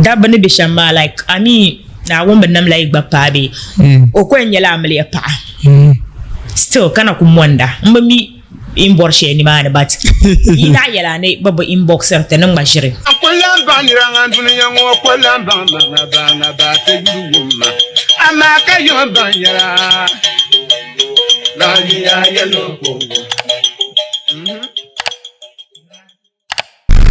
Dabba ni be shɛm maa like I mean Naawuni bi namla yi gba paai bee o ko yɛn nyɛla amiliya paɣa still ka na ku monda m bi mi in bɔri shɛli nimaani but yi naɣ yɛla ni bɛ bi inboxiri ti ni ŋma ʒiri. N ku lan baŋ nira ŋan dunia ŋɔ ku lan baŋ ma ŋa ba ŋa ba ti yuli wum ma, amaa ka yom baŋ yɛla lahiya yɛlo ko wum.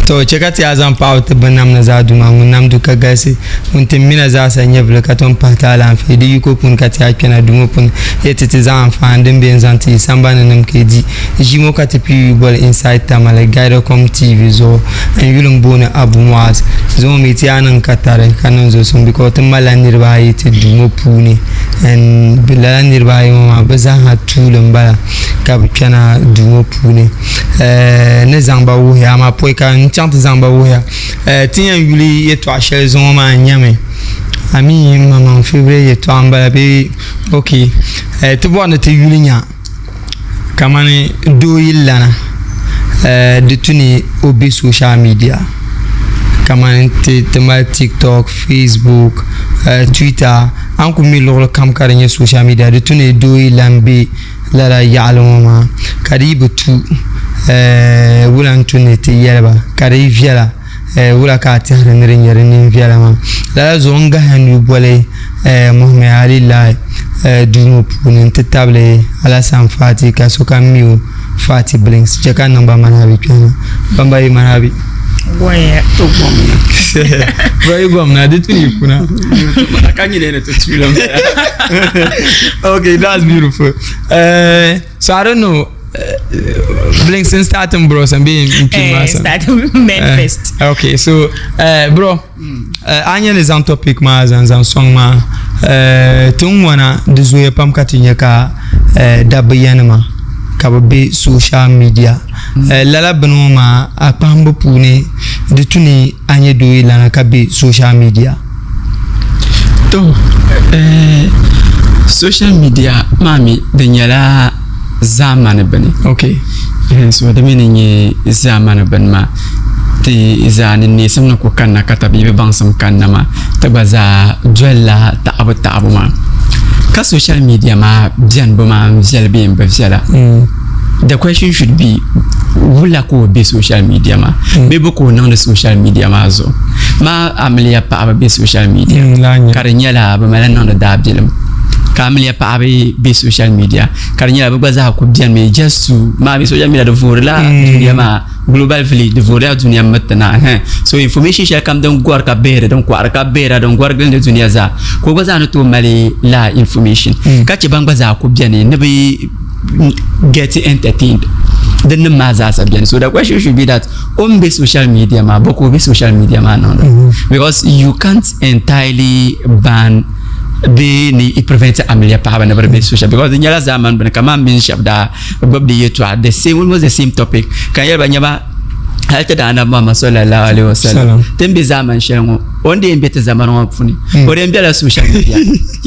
To chɛ ka ti a zaŋ paɣibu ti binnamda zaa Duuma ŋun nam du ka galisi, ŋun tim mina zaasa nyɛvili ka tom pahi ti alaafee di yiko puuni ka ti a kpɛna duu ŋɔ puuni yɛ ti ti zaŋ anfaani din be n-zaŋ ti yi sambani nim ka yi di ʒii ŋɔ ka ti pii yu boli Inside Tamale Guidacom TV zuɣu. N yuli m-booni Abu Muaz. Zuŋɔ mi ti a niŋ ka tari ka niŋ zuɣusuŋ because ti malila niriba ayi ti duu ŋɔ puuni and lala niriba ayi ŋɔ maa bɛ zaaha tuuli m-bala ka bɛ kpɛna duu ŋɔ puuni. N ni zaŋ ba wuhiya, amaa pɔi ka n chaŋ ti zaŋ ba wuhiya, ti yɛn yuli yɛtɔɣ shɛli zuŋɔ maa n-nyɛmi, a mi m maŋmaŋ favourite yɛtɔɣa m-bala bee? Ok, ti bɔri ni ti yuli nya kamani doo yi lana di tu ni o be social media kamani ti mali TikTok, Facebook, Twitter, a ni kuli mi luɣili kam ka di nyɛ social media di tu ni doo yi lan be lala yaɣali ŋɔ maa ka di yi bi tu wula n tu ni ti yɛli ba ka di yi viɛla wula ka a tɛhiri ni di nyɛ di nini viɛla maa lala zuɣu n gahiya nuu boli Mohammed Ali Lai duu ŋɔ puuni n ti tabili Alasan Fati ka sokam mi o Fati Blinks chɛ ka niŋ ba manabi kpɛna bamba yi manabi Bro yi gomna di tu yi kuna okay that's beautiful uh, so I don't know uh, Blinks n starting bro san be n pin ma san starting men uh, first okay so uh, bro uh, a nyɛ ni zaŋ topic maa zaŋ zaŋ sɔŋ maa uh, ti n ŋɔna di zooya pam ka ti nyɛ ka uh, dabba yanima ka bi be social media uh, lala bini ŋɔ maa a kpahimbu puuni di tu ni a nyɛ doo yi lana ka be social media To social media maa mi di nyɛla zaamani bini. Okay. So di mi ni nyɛ zaamani bini maa ti zaa ni neesim ni ku kanna ka tabiibi baŋsim kanna maa ti gba zaa dolila taɣabu taɣabu maa ka social media maa bɛnibu maa n viɛli bee n bi viɛla. The question should be wula ka o be social media maa mm. bee bɛ ka o niŋdi social media maa zuɣu maa amiliya paɣaba be social media mm, ka di nyɛla bɛ mali niŋdi daabilim ka amiliya paɣaba be social media ka di nyɛla bɛ gba zaa ku bɛni mi just to maa mi social media di voorila mm. dunia maa global village di voorila dunia miriti na so information shɛli kam din gɔri ka bihiri din kɔhiri ka bihira din gɔri gilindi dunia zaa ka o gba zaa ni tooi mali laa information ka chɛ ban gba zaa ku bɛni ni bi get entertained din nim maa zaa sa biɛni so the question should be that o ni be social media maa bɔ ka o be social media maa niŋda because you can't entirely ban bee ni i prevent amiliya paɣaba ni bi di be social because di nyɛla zaamani bini kamani mini shɛba daa gbubi di yɛltɔɣa the same almost the same topic ka n yɛli ba nyama hali ti daa nabi Muhammad sallallahu alaihi wasallam ti ni be zaamani shɛli ŋɔ o ni dee be ti zamani ŋɔ puuni o dee bela social media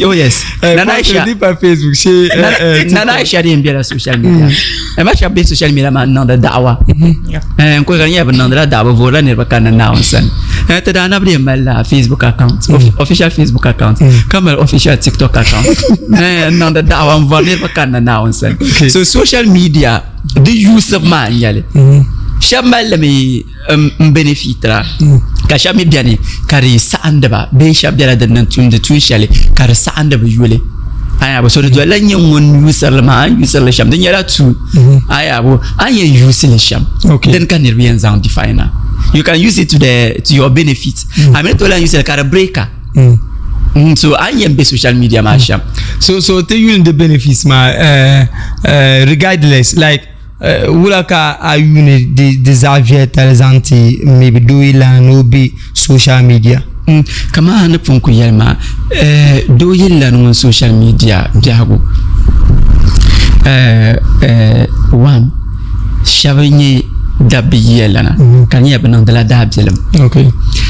oh yes eh, Nana Aisha pa Facebook she eh, eh, Nana Aisha dee bela social media mm. ma shɛba be social media maa niŋdi da'awa mm-hmm. n kuli ka di nyɛla bi niŋdila da'awa bi voorila niriba kanna Naawuni sani ti daa nabi dee malila Facebook account mm. official Facebook account mm. ka mali official TikTok account n niŋdi da'awa n vori niriba kanna Naawuni sani so social media di use maa n nyɛli mm-hmm. shɛba malili mi n benefitira ka shɛba mi beni ka di saɣindi ba bee shɛba bela dinni n tumdi tuun shɛli ka di saɣindi bi yuli ayaabo so di dolila nyɛ ŋun yuusiri li maa a ni yuusiri li shɛm di nyɛla tuun ayaabo a ni yɛn yuusi li shɛm dini ka niriba yɛn zaŋ define a you can use it to the to your benefit a mi ni tooi lahi yuusi li ka di break a so a ni yɛn be social media maa shɛm so so ti yuli di benefits maa regardless like Wula ka a yuuni di zaɣ viɛlitali zaŋ ti maybe doo yi lana ni o be social media? Kamani a ni pun kuli yɛli maa, doo yi lani ŋun social media biɛhigu, one, shɛba nyɛ dabba yiya lana ka di nyɛla bɛ niŋdila daabilim.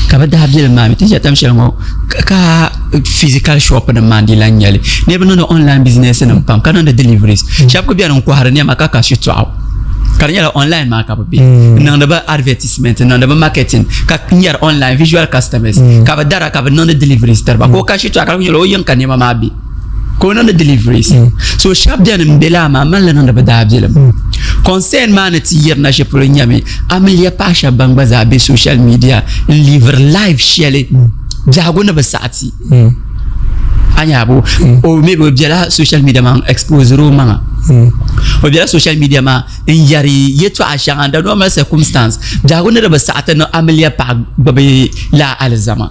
Ka bɛ daabilim maa mi ti ni tam shɛli ŋɔ ka physical shop nim maa n-dii lahi nyɛli niriba niŋdi online business nim pam ka niŋdi deliveries shɛba kuli beni n-kɔhiri nɛma ka ka shitɔɣu Ka di nyɛla online maa ka bi be n niŋdi bi advertisement, n niŋdi bi marketing, ka nyɛri online visual customers, ka bi dara ka bi niŋdi deliveries tiri ba. Ka o ka shitɔɣu ka di nyɛla o yiŋ ka nɛma maa be ka o niŋdi deliveries. So shɛba beni m be laa maa malila niŋdi bi daabilim. Concern maa ni ti yirina shɛli polo nyɛmi amiliya paɣa shɛba ban gba zaa be social media n liviri life shɛli biɛhigu ni bi saɣi ti. A nya bo o maybe o bela social media maa n exposiri o maŋa. O bela social media maa n yɛri yɛltɔɣa shɛŋa under normal circumstance biɛhigu ni di bi saɣi ti ni amiliya paɣa gbubi laa alizama.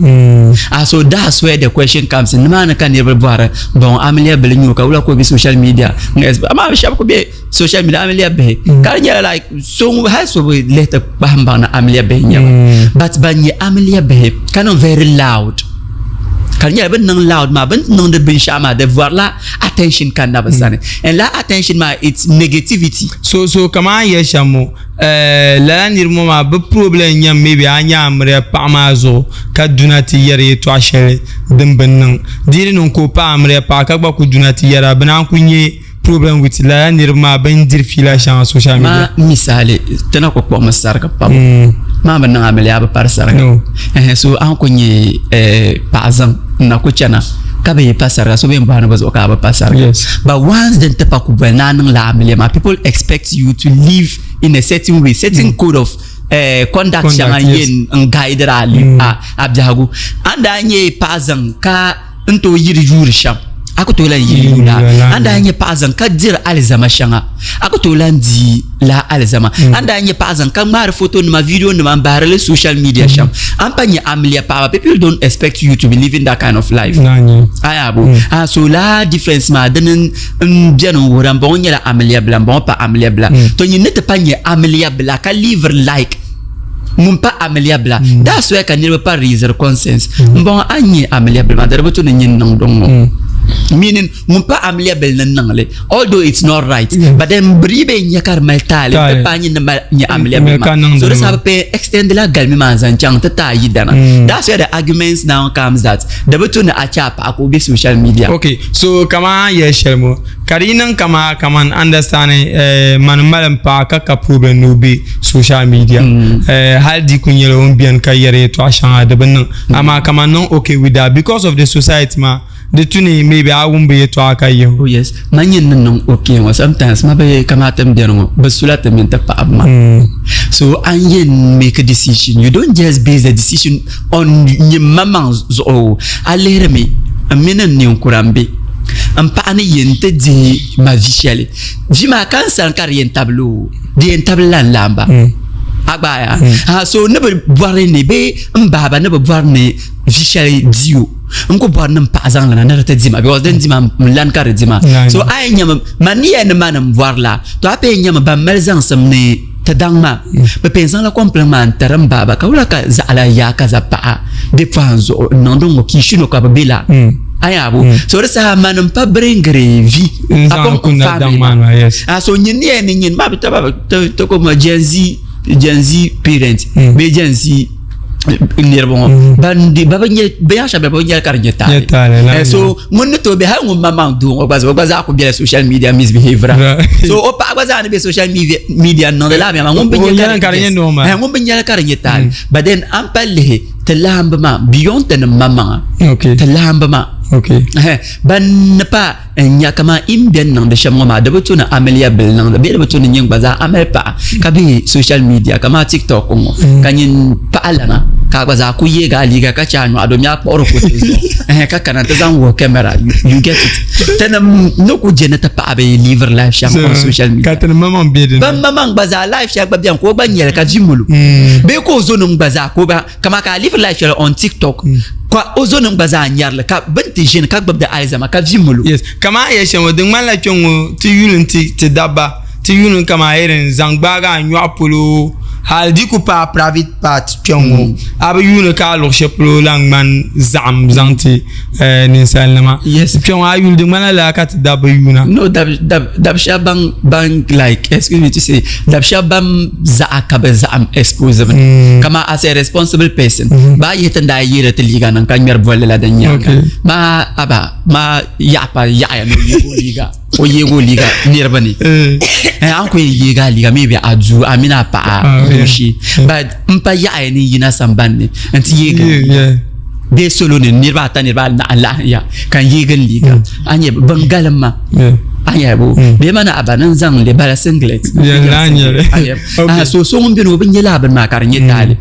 Ah, so that's where the question comes in. Nimaani ka niriba bɔhiri bɔŋɔ amiliya bili nyɛ o ka wula ka o be social media n amaa shɛba ku be social media amiliya bihi ka di nyɛla like so hali so bi lihi ti kpahim baŋ ni amiliya bihi n-nyɛ ba but ban nyɛ amiliya bihi ka niŋ very loud ka di nyɛla bɛ ni niŋ loud maa bɛ ni niŋdi binshɛɣu maa di bɔrila attention kanna bɛ sani and lala attention maa it's negativity. So so kaman a ni yɛli shɛm ŋɔ eh, lala niriba ŋɔ maa bɛ problem nyɛmi maybe a nya amiliya paɣa maa zuɣu ka duna ti yɛri yɛltɔɣa shɛli din bi niŋ di yi ni niŋ ka o paai amiliya paɣa ka gba ku duna ti yɛra bɛ naan ku nyɛ problem with lala niriba maa bɛn diri fiila shɛŋa social media. Ma misali ti na ku kpuɣimi sariga pam maa bi niŋ amiliya bi pari sariga No. Ɛhɛn, so a ni ku nyɛ eh, paɣa zaŋ n na ku chana ka bi pa sariga so bɛn bɔhi ni bɛ zuɣu ka a bi pa sariga Yes. but once din ti pa ku boli ni a niŋ la amiliya maa people expect you to live in a certain way certain code of eh, conduct Conduct, shɛŋa yes. yɛn n guide a a a biɛhigu a ni daa nyɛ paɣa zaŋ ka n tooi yiri yuuri shɛm a ku tooi lahi yiri yuuri a ni daa nyɛ paɣa zaŋ ka diri alizama shɛŋa a ku tooi lahi di la alizama a ni daa nyɛ paɣa zaŋ ka ŋmaari foto nima video nima n bahiri li social media shɛm a ni pa nyɛ amiliya paɣaba people don't expect you to be living that kind of life a yaa bo a so laa difference maa dini n bɛni n wuhira n bɔŋɔ nyɛla amiliya bila n bɔŋɔ pa amiliya bila to nyin ni ti pa nyɛ amiliya bila ka live like ŋun pa amiliya bila mm. daa soya ka niriba pa reason conscience mm. n bɔŋɔ a nyɛ amiliya bila maa di bi tu ni nyin niŋ dɔŋ ŋɔ mm. meaning ŋun pa amiliya bil ni niŋli although it's not right mm. but then biri bɛ nyɛ ka di mali taali ti pa nyin ni mali nyɛ amiliya bil maa so di sabi pe extend la galimi maa zaŋ chaŋ ti taai yidana mm. that's where the arguments now comes that di bi tu ni a chɛ a paɣa ka o be social media. Okay, so kaman yɛli shɛli ŋɔ Ka di yi niŋ kaman kaman understanding eh, mani mali m paɣa ka ka problem ni o be social media mm. eh, hali di ku nyɛla o ni beni ka yɛri yɛtɔɣa shɛŋa di bi niŋ mm. amaa kaman niŋ okay with that because of the society maa di tu ni maybe a wum bi yɛtɔɣa ka yihi oh yes man yin ni niŋ okay ŋɔ sometimes ma bi kamani ti ni beni ŋɔ bi sula ti mini ti paɣaba maa mm. so an yɛn make a decision you don't just base the decision on nyini maŋmaŋ zuɣu a lihirimi n mini n ninkura n be n paɣa ni yɛn ti dihi ma vi shɛli vi maa ka n sani ka di yɛn tabili o di yɛn tabili la n laamba mm. a gbaaya mm. ha so ni bi bɔri ni bee n baaba ni bi bɔri ni vi shɛli di o n ku bɔri ni n paɣa zaŋ lana ni di ti dima because din dima n lan ka di dima so a yɛn nyɛmi man ni yɛn ni mani n bɔri la to a pɛ nyɛmi ban mali zaŋsim ni Ti daŋ maa, bɛ pɛn zaŋla kompilim maa n-tiri m baaba ka wula ka zaɣila yaa ka za paɣa bɛ pɔhim zuɣu n-niŋdi ŋ-ŋɔ ka yi shino ka bɛ be la a yaabo. So di saha mani m-pa biriŋgiri vi a pɔŋ n family maa. A so nyin ni yɛn ni nyin maa bɛ taba ti ko ma Gen Z Gen Z parent bee Gen Z niriba ŋɔ mm. ban di ba bi nyɛ bi yaɣa shɛli bi nyɛli ka di nyɛ taali eh, so ŋun ni tooi bɛ hali ŋun maŋmaŋ doo ŋɔ gba zaa o gba zaa ku bɛla social media misbehavior so o paɣa gba zaa ni bɛ social media n niŋdi laa maa ŋun bi nyɛ ka di eh, ŋun bi nyɛli ka di nyɛ taali mm. but then an pa lihi ti laamba maa beyond ti ni maŋmaŋa ti laamba maa eh, ban ni pa N nya kaman yi ni beni niŋdi shɛm ŋɔ maa, di bi tu ni amiliya bili niŋdi bee di bi tu ni nyin gba zaa a mali paɣa ka be social media kaman TikTok ŋɔ ka nyin paɣa lana ka a gba zaa ku yeegi a liiga ka chɛ a nyɔɣu domi a kpuɣiri kuriti zuɣu ɛhɛn ka kana nti zaŋ wuhi camera you get it tinim ni ku je ni ti paɣa bi liiviri life shɛm on social media ka tinim maŋmaŋ be di ni ban maŋmaŋ gba zaa life shɛli gba beni ka o gba nyɛli ka vi molo bee ka o zonim gba zaa ka o gba Kaman ka a live life shɛli on TikTok mm. ka o zonim gba zaa nyari li ka bɛ ni ti ʒini ka gbubi di alizama ka vi molo. Yes, kaman a yɛli shɛm ŋɔ di ŋmanila kpɛŋŋo ti yuli n-ti ti dabba ti yuli n kaman a yɛli n-zaŋ gbaagi a nyɔɣu polo hali di ku paai private part kpɛŋŋo mm. a bi yuuni ka a luɣ shɛli polo lan ŋmani zaɣim zaŋ ti eh, ninsalinima. Yes. Kpɛŋŋo a yuli di ŋmanila lala ka ti dabba yuuna. No, dab dab dab shɛba ban ban like excuse me to say dab shɛba ban zaɣa ka bɛ zaɣim expose bi mm. kama as a responsible person mm-hmm. ba yihi tin daa yeeri ti liiga niŋ ka ŋmɛri bolli la din nyaaŋa ma aba ma yaɣa pa yaɣaya ni o yeegi o liiga. o yeegi o liiga niriba ni a ni ku yɛn yeegi a liiga maybe a duu a mini a paɣa dooshee but m pa yaɣaya ni n yina sambani ni n ti yeegi bee salo ni niriba ata niriba anahi n-laɣim ya ka n yeegi n liiga a nya bɛn galim ma a nya bo bee ma ni a ba ni n zaŋ li bala singlet so so ŋun beni o bi nya lala bini maa ka di nyɛ taali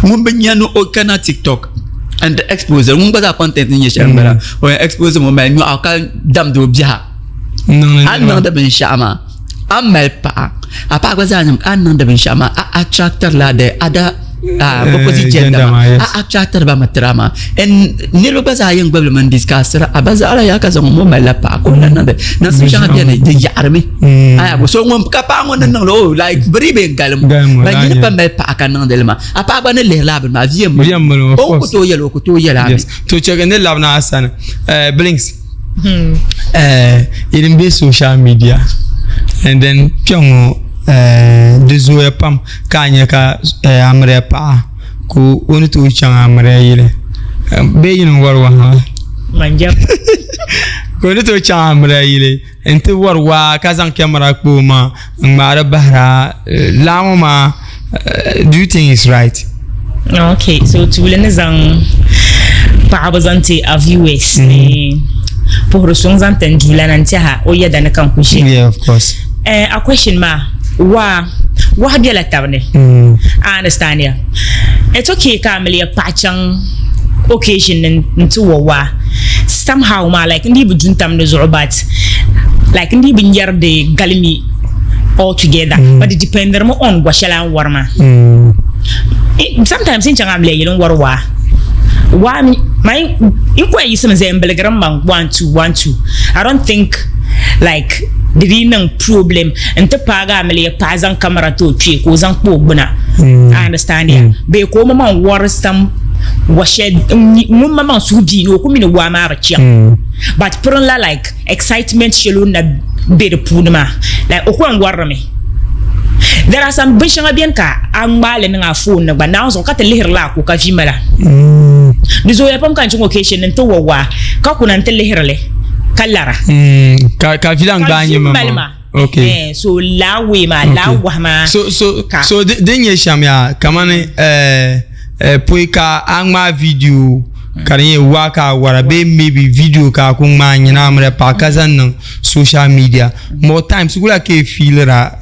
ŋun bi nya ni o kana tiktok and expose ŋun gba zaa content ni nyɛ shɛli m-bala o yɛn expose mi o mali nyɔɣu ka damdi o biɛha a ni niŋdi binshɛɣu maa a ni mali paɣa a paɣa gba zaa a ni niŋdi binshɛɣu maa a attractirila the other opposite gender maa a attractiri ba mi tira maa and niriba gba zaa yɛn gbubi li mi n-discussira a ba zaɣila yaa ka zaŋ o malila paɣa ka o lahi niŋdi niŋsim shɛŋa beni di yaɣirimi so ŋun ka paɣa ŋɔ ni niŋli o like bɛ dii bee n-galim o but nyini pa mali paɣa ka niŋdi li maa a paɣa gba ni lihirila a bini maa viɛm o o ku tooi yɛli o ku tooi yɛli a mi to chɛ ni labina a sani Blinks yi din be social media and then kpɛŋɔ di zooya pam ka a nya ka amiliya paɣa ka o ni tooi chaŋ amiliya yili bee yi ni wari wahi maa ka o ni tooi chaŋ amiliya yili n ti wari waa ka zaŋ kamara kpa o maŋa n ŋmaari bahira laa ŋɔ maa do you think it's right? Okay, so tuuli ni zaŋ paɣaba zaŋ ti a viewers ni puhiri suŋ zaŋ ti n duulana n tiɛha o yɛda ni ka n ku ʒiya. Yeah, of course. Eh, a question maa waa wahi bela tabi ni. I understand ya. It's okay ka amiliya paɣa chaŋ occasion ni n ti wa waa somehow maa like n dii bi du n tam di zuɣu but like n dii bi nyari di galimi all together but di dependiri mi on wa shɛli a ni wari maa. Sometimes n chaŋ amiliya yili n wari waa waa mi my n ku yɛn yiɣisimi zaya n biligiri m maŋ one two one two I don't think like di dii niŋ problem n ti paagi amiliya paɣa zaŋ camera ti o kpee ka o zaŋ kpa o gbuna I understand ya bee ka o maŋmaŋ wari some wa shɛli ŋun maŋmaŋ suhu bii ni o ku mi ni waa maa bi chaŋ but pirinla like excitement shɛli o ni na be di puuni maa like o ku yɛn warimi there are some binshɛŋa beni ka a ŋmaali niŋ a phone ni gba Naawuni zuɣu ka ti lihiri la a ko ka vi mala di zooya pam ka n chaŋ occasion ni n ti wa waa ka kuna n ti lihiri li ka lara ka vi lan gbaai nyɛ ma okay so laa way maa laa wahi maa so so so din nyɛ shɛm yaa kamani pɔi ka a ŋmaai video ka di nyɛ waa ka a wara bee maybe video ka a ku ŋmaai nyina a miri paɣa ka zaŋ niŋ social media more times wula ka yi feelira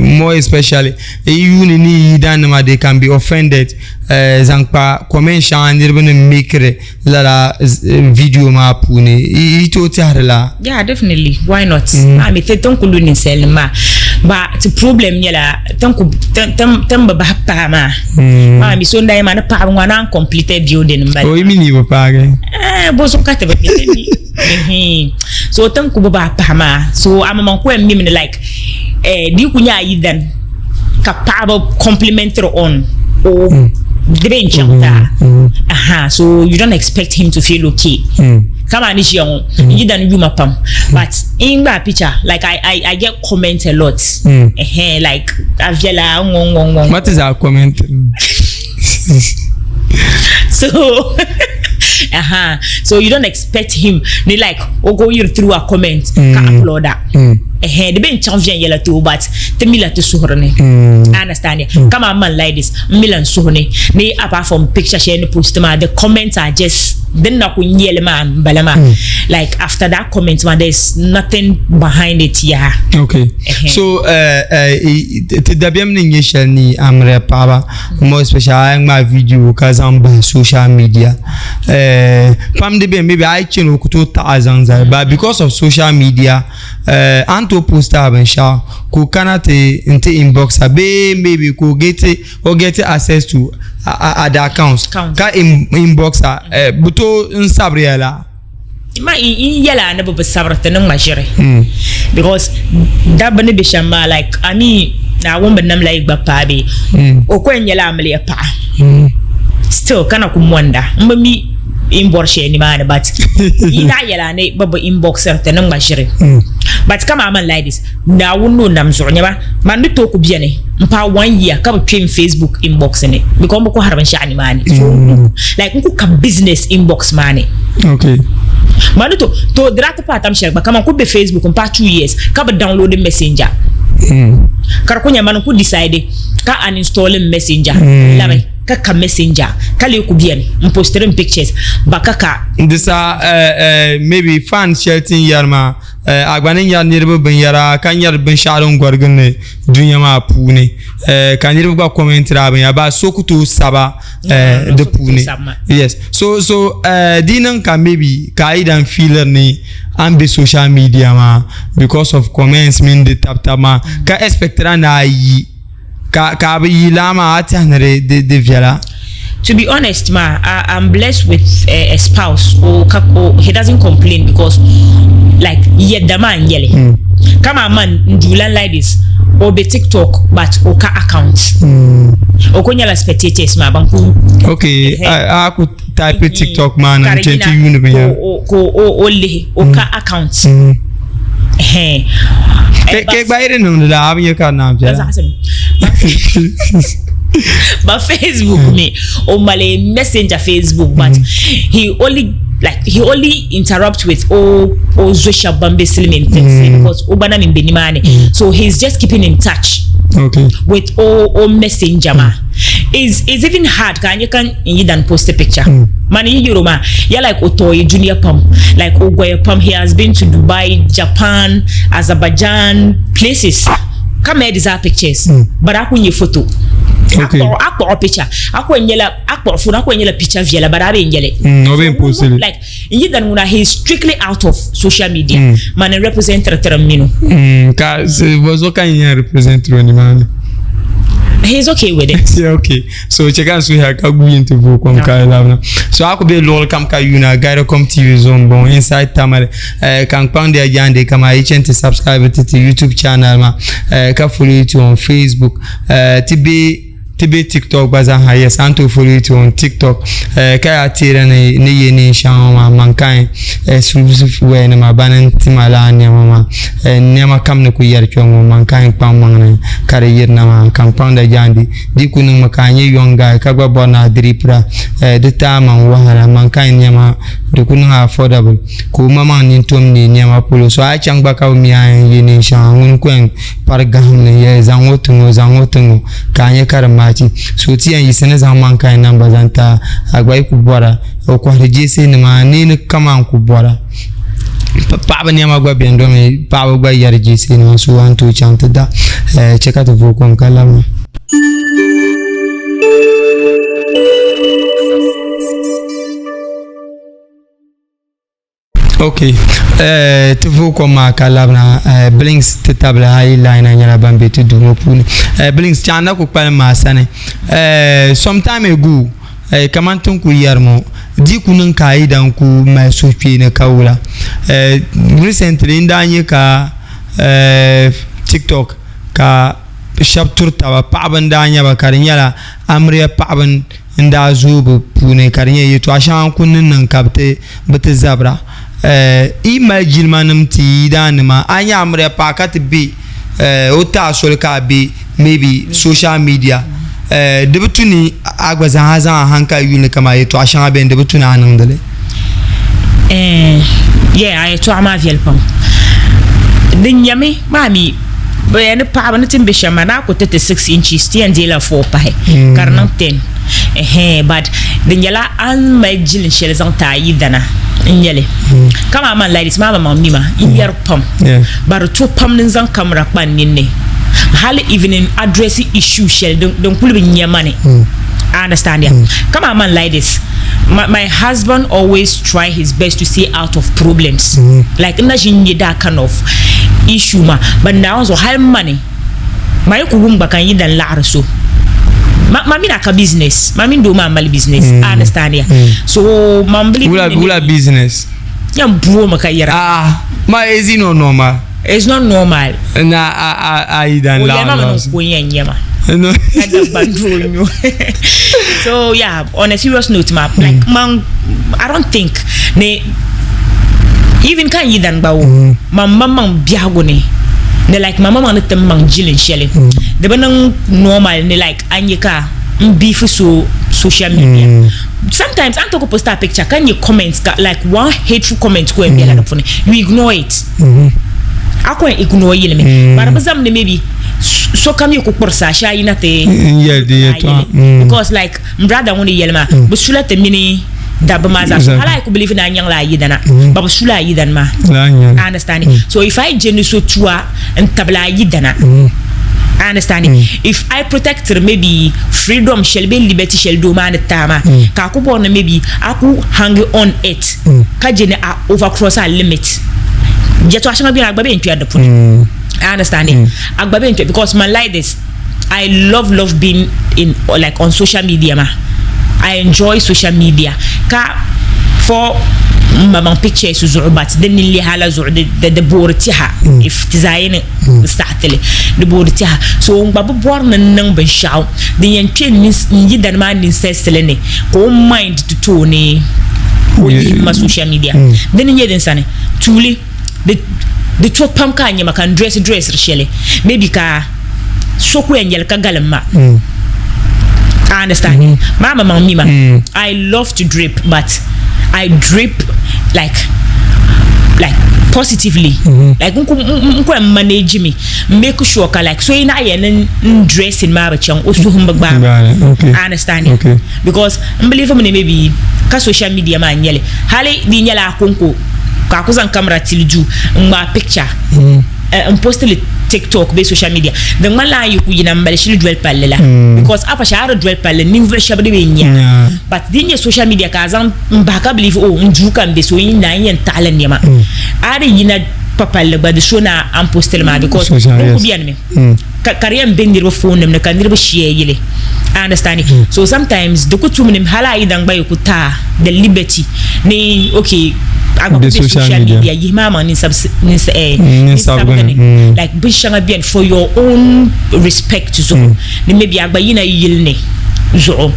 more especially yi yuuni ni yi yidanima they can be offended zaŋ kpa comment shɛŋa niriba ni makiri lala video maa puuni yi tooi tɛhiri la? Yeah, definitely. Why not? Mm. Mi ti tin ku lu ninsalinima maa. Ba ti problem nyɛla tin ku tin bi bahi paai maa. Mm. Maa mi so n daa maa ni paɣaba ŋɔ naan completed building n bala. O yi mi ni bi paagi. Eh, bo so ka ti bi mi. So tin ku bi bahi pahi maa. So amaŋ ku yɛn mimi ni like eh, di ku nyɛ a yidan ka paɣaba complimentary on o mm. di bɛ n chaŋ taa. Mm. Aha, so you don't expect him to feel okay. Mm. Kama ni ʒiya ŋɔ n yidan yuma pam but n gba picture like I, I, I get comment a lot. Mm. Ehe, like a viɛla ŋɔ ŋɔ ŋɔ. What is our comment? So uh-huh. So you don't expect him ni like o go yiri through a comment ka upload a. Ehe, di bɛ n chaŋ viɛnyɛla ti o but ti mi la ti suhuri ni. I understand ya. Kama man like this, n mi la n suhu ni ni apart from picture shɛli ni post maa the comments are just din na ku nyɛli maa n bala maa. Like after that comment maa there's nothing behind it yaha. Okay. So ti dabiɛm ni nyɛ shɛli ni amiliya paɣaba more especially a yi ŋmaai video ka zaŋ bahi social media pam di beni maybe a yi chani o ku tooi taɣi a zaŋ zali but because of social media a ni tooi post a binshaɣu ka o kana ti n ti inbox a bee maybe ka o get o get access to a the account ka inbox a bi tooi n sabiriya la. Ma n yɛla a ni bi bi sabiri ti ni ŋma ʒiri because dabba ni bɛ shɛm maa like a mi Naawuni bi namla yi gba paai bee o ko yɛn nyɛla amiliya paɣa still ka na ku monda n bi mi. in bɔri shɛli nimaani but yi naɣ yɛla ni bɛ bi inboxiri ti ni ŋma ʒiri but kaman man like this Naawuni ni o nam zuɣu nyɛba man ni tooi ku beni m paai one year ka bi kpe n Facebook inbox ni because m bi kɔhiri binshɛɣu nimaani so like n ku ka business inbox maa ni. Okay. Man ni to to di daa ti paai tam shɛli gba kaman ku be Facebook m paai 2 years ka bi download messenger ka di ku nyɛ man n ku decide ka uninstall messenger labi ka ka messenger ka lee ku beni n postiri n pictures ba ka ka Di saha maybe fan shɛli ti ni yɛri maa a gba ni nyari niriba binyɛra ka nyari binshɛɣu din gɔrigindi dunia maa puuni ka niriba gba commentiri a binyɛra ba so ku tooi saba di puuni yes so so di niŋ ka maybe ka a yi dan feeliri ni a ni be social media maa because of comments mini di tabi tabi maa ka expectira ni a yi ka ka a bi yi laa maa a tɛhi ni di di viɛla. To be honest ma, I, I'm blessed with a spouse o ka o he doesn't complain because like yɛdda maa n nyɛli mm. kama man n duulan like this o be TikTok but o ka account mm. o ko nyɛla spectators maa ban ku okay a ku type TikTok maa na n chɛ ti yuuni binyɛra ko o lihi o ka mm. account mm. Ke gba yi di niŋdi la a bi nyɛ ka di naan viɛla. But Facebook mi o mali messenger Facebook but he only like he only interrupt with o o zo shɛba ban be silimin tinsi because o gba na min be nimaani so he's just keeping in touch okay. with o o messenger maa. Is is even hard ka a nyɛ ka n yi dan post a picture mm. Man yi yɛro maa ya like o tɔɔyi dunia pam like o goya pam he has been to Dubai, Japan, Azerbaijan places ka mɛ di zaa pictures mm. but a ku nyɛ photo okay. a kpuɣi picture a ku nyɛla a kpuɣi phone a ku nyɛla picture viɛla but a bɛ nyɛli mm, o bɛ post li like n yi dan ŋuna he is strictly out of social media mm. man represent tiri minu mm, ka bɔzɔ ka n represent o nimaani he is okay with it yeah, okay so che ka n suhi ka guyi n ti vooi kom ka labina so a ku be luɣuli kam ka yuna Gyrocom TV zuɣu n bɔŋɔ inside Tamale eh, ka n kpaŋdi ya jaande kama yi chen ti subscribe ti ti YouTube channel ma eh, ka follow ti on Facebook eh, ti be ti be TikTok gba zaa yes an tooi follow ti on TikTok eh, ka yaa teera ni ni ye neen shɛŋa maa mankain exclusive wear nima bani n tima laa nɛma maa eh, nɛma kam ni ku yɛri kpɛ ŋɔ mankain kpaŋmaŋ ni ka di yirina maa ka n kpaŋda jaandi di ku niŋmi ka a nyɛ young guy ka gba bɔri ni a diripira eh, di taai man wahala mankain nɛma di ku niŋ affordable ka o maŋmaŋ nintom neei nɛma polo so a yi chaŋ gba ka bi mi a yɛn ye neen shɛŋa ŋuni ku yɛn pari gahim ni yɛli zaŋ ŋɔ ti ŋɔ zaŋ ŋɔ ti ŋɔ ka a nya ka di maachi so ti yɛn yiɣisi ni zaŋ mankain namba zaŋ ti a a gba yi ku bɔra o kɔhiri jeesi nima neeni kama n ku bɔra paɣaba nɛma gba beni domi paɣaba gba yɛri jeesi nima so a ni tooi chaŋ ti da chɛ ka ti vooi kom ka labina. Ok eh, ti vooi kom maa ka labina eh, blinks ti tabili a yi line nyɛla ban be ti duu ŋɔ puuni eh, blinks chaŋ na ku kpalim maa sani eh, some time ago eh, kaman tin ku yɛri ŋɔ di ku niŋ ka a yi dan ku mali suhukpeeni ka wula eh, recently n daa nyɛ ka eh, tiktok ka shɛba turi taba paɣaba n daa nyɛba ka di nyɛla amiliya paɣaba n daa zooi bi puuni ka di nyɛ yɛltɔɣa shɛŋa n ku niŋ niŋ ka bi ti zabira yi mali jilima nim ti yi yidaan nima a nyɛ amiliya paɣa ka ti bɛ o ti a soli ka a bɛ maybe social media di bi tu ni a gba zaa zaŋ a hankali yuli kamani yɛltɔɣa shɛŋa biɛni di bi tu ni a niŋdili. Yeah, a yɛltɔɣa maa viɛli pam. Di nyɛmi maa mi bɛ yɛn ni paɣaba ni ti ni be shɛm maa ni a ku ti ti 6 inches ti yɛn deela 4 pahi ka di niŋ 10 ɛhɛn but di nyɛla a ni mali jilin shɛli zaŋ ti a yidana n nyɛli kaman man like this maa maŋ mi ma n yɛri pam but di to pam ni n zaŋ camera kpa n ninni hali even in address issue shɛli din kuli bi nya ma ni I understand ya kaman man like this my husband always try his best to stay out of problems like n na ʒi n nyɛ that kind of issue maa but Naawuni zuɣu hali mani ma yi ku wum gba ka n yi dan laɣiri so ma ma mini a ka business ma mini doo maa mali business I understand ya so man believe wula ni wula business yan buo mi ka yɛra ah ma ezi no no ma. It's not normal. Na a a a yi dan la. O yɛlima mi ni ko yɛn nyɛma. No. Ka Dagban doo nyo. So yeah, on a serious note ma, like man, I don't think ni even kan yi dan gba wo, man maŋ maŋ biɛhigu ni ni like man maŋ maŋ ni ti maŋ jilin shɛli di bi niŋ normal ni like a nyɛ ka n beef so social media. Sometimes a ni tooi ku post a picture ka nyɛ comments ka like one hateful comment ku yɛn bela di puuni, you ignore it. A ku yɛn ignore yili mi but di bi zami ni maybe sokam yi ku kpurisi a shee a yina ti N yɛli di yɛltɔɣa. Because like n brother ŋuni yɛli maa, bi sula ti mini dabba maa zaa so hali a yi ku believe ni a nyaŋla a yidana but bi sula a yidana maa. Laa n-nyɛ li. I understand? So if I je ni so tua n tabili a yidana, I understand? If I protect maybe freedom shɛli bee liberty shɛli doo maa ni ti a maa, ka a ku bɔri ni maybe a ku hang on it ka je ni a overcross a limit, yɛtɔɣa shɛŋa beni a gba bee n-kpɛri di puuni. I understand? A gba bee n-kpɛri because man like this, I love love being in like on social media maa. I enjoy social media ka for m maŋ pictures zuɣu but di ninliha la zuɣu di di boori tiha if ti zaa yi ni saɣiti li di boori tiha so n gba bi bɔri ni n niŋ binshɛɣu din yɛn kpe n yidana maa ninsalisili ni ka o mind ti tooi ni o yihi ma social media dini n-nyɛ din sani tuuli di di to pam ka a nyɛ ma ka n dress dressiri shɛli maybe ka so ku yɛn nyɛli ka galim ma I understand maa ma maŋ mi ma I love to drip but I drip like like positively like n ku n ku yɛn manage mi n make sure ka like so yi naɣ yɛn ni n dressing maa bi chaŋ o suhu n bi gbaai ma I understand because n believe mi ni maybe ka social media maa n nyɛli hali di nyɛla a konko ka a ku zaŋ camera tili duu n ŋmaai picture n post li TikTok bee social media di ŋmanila a yi ku yina m mali shili doli palli la because a pa shɛli a di doli palli ninvuɣu shɛba di bee nya but di nyɛ social media ka a zaŋ n bahi ka believe oh n duu ka n be so n na n yɛn taɣili nɛma a di yina pa palli gba di so na a ni post li maa because din ku beni mi ka ka di yɛn be niriba phone nim ni ka niriba share yili I understand so sometimes di ku tum ni hali a yidan gba yi ku taai the liberty ni okay a gba ku be social media yihi maa maŋ ninsabigi ni like binshɛŋa beni for your own respect zuɣu ni maybe a gba yina yili ni zuɣu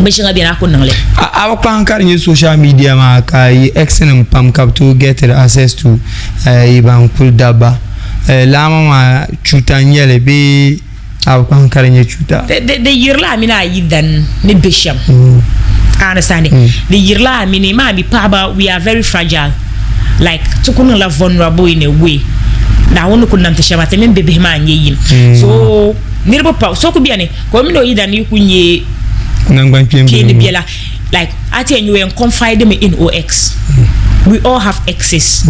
binshɛŋa beni a ku niŋli. A bi kpaŋ ka di nyɛ social media maa ka yi ex nim pam ka bi tooi get access to yi ban kuli dabba Laama maa chuuta n-nyɛ li bee a bi kpahim ka di nyɛ chuuta? Di yirila a mini a yidan ni be shɛm. A understand? Di yirila a mini maa mi paɣaba we are very fragile like ti ku niŋla vulnerable in a way. Naawuni ni ku nam ti shɛm maa ti mini bibihi maa n-nyɛ yim. So niriba pam so ku beni ka o mini o yidan yi ku nyɛ Naŋgbankpeeni biɛla like a ti yɛn nyɛ o yɛn confide mi in o ex. We all have exes.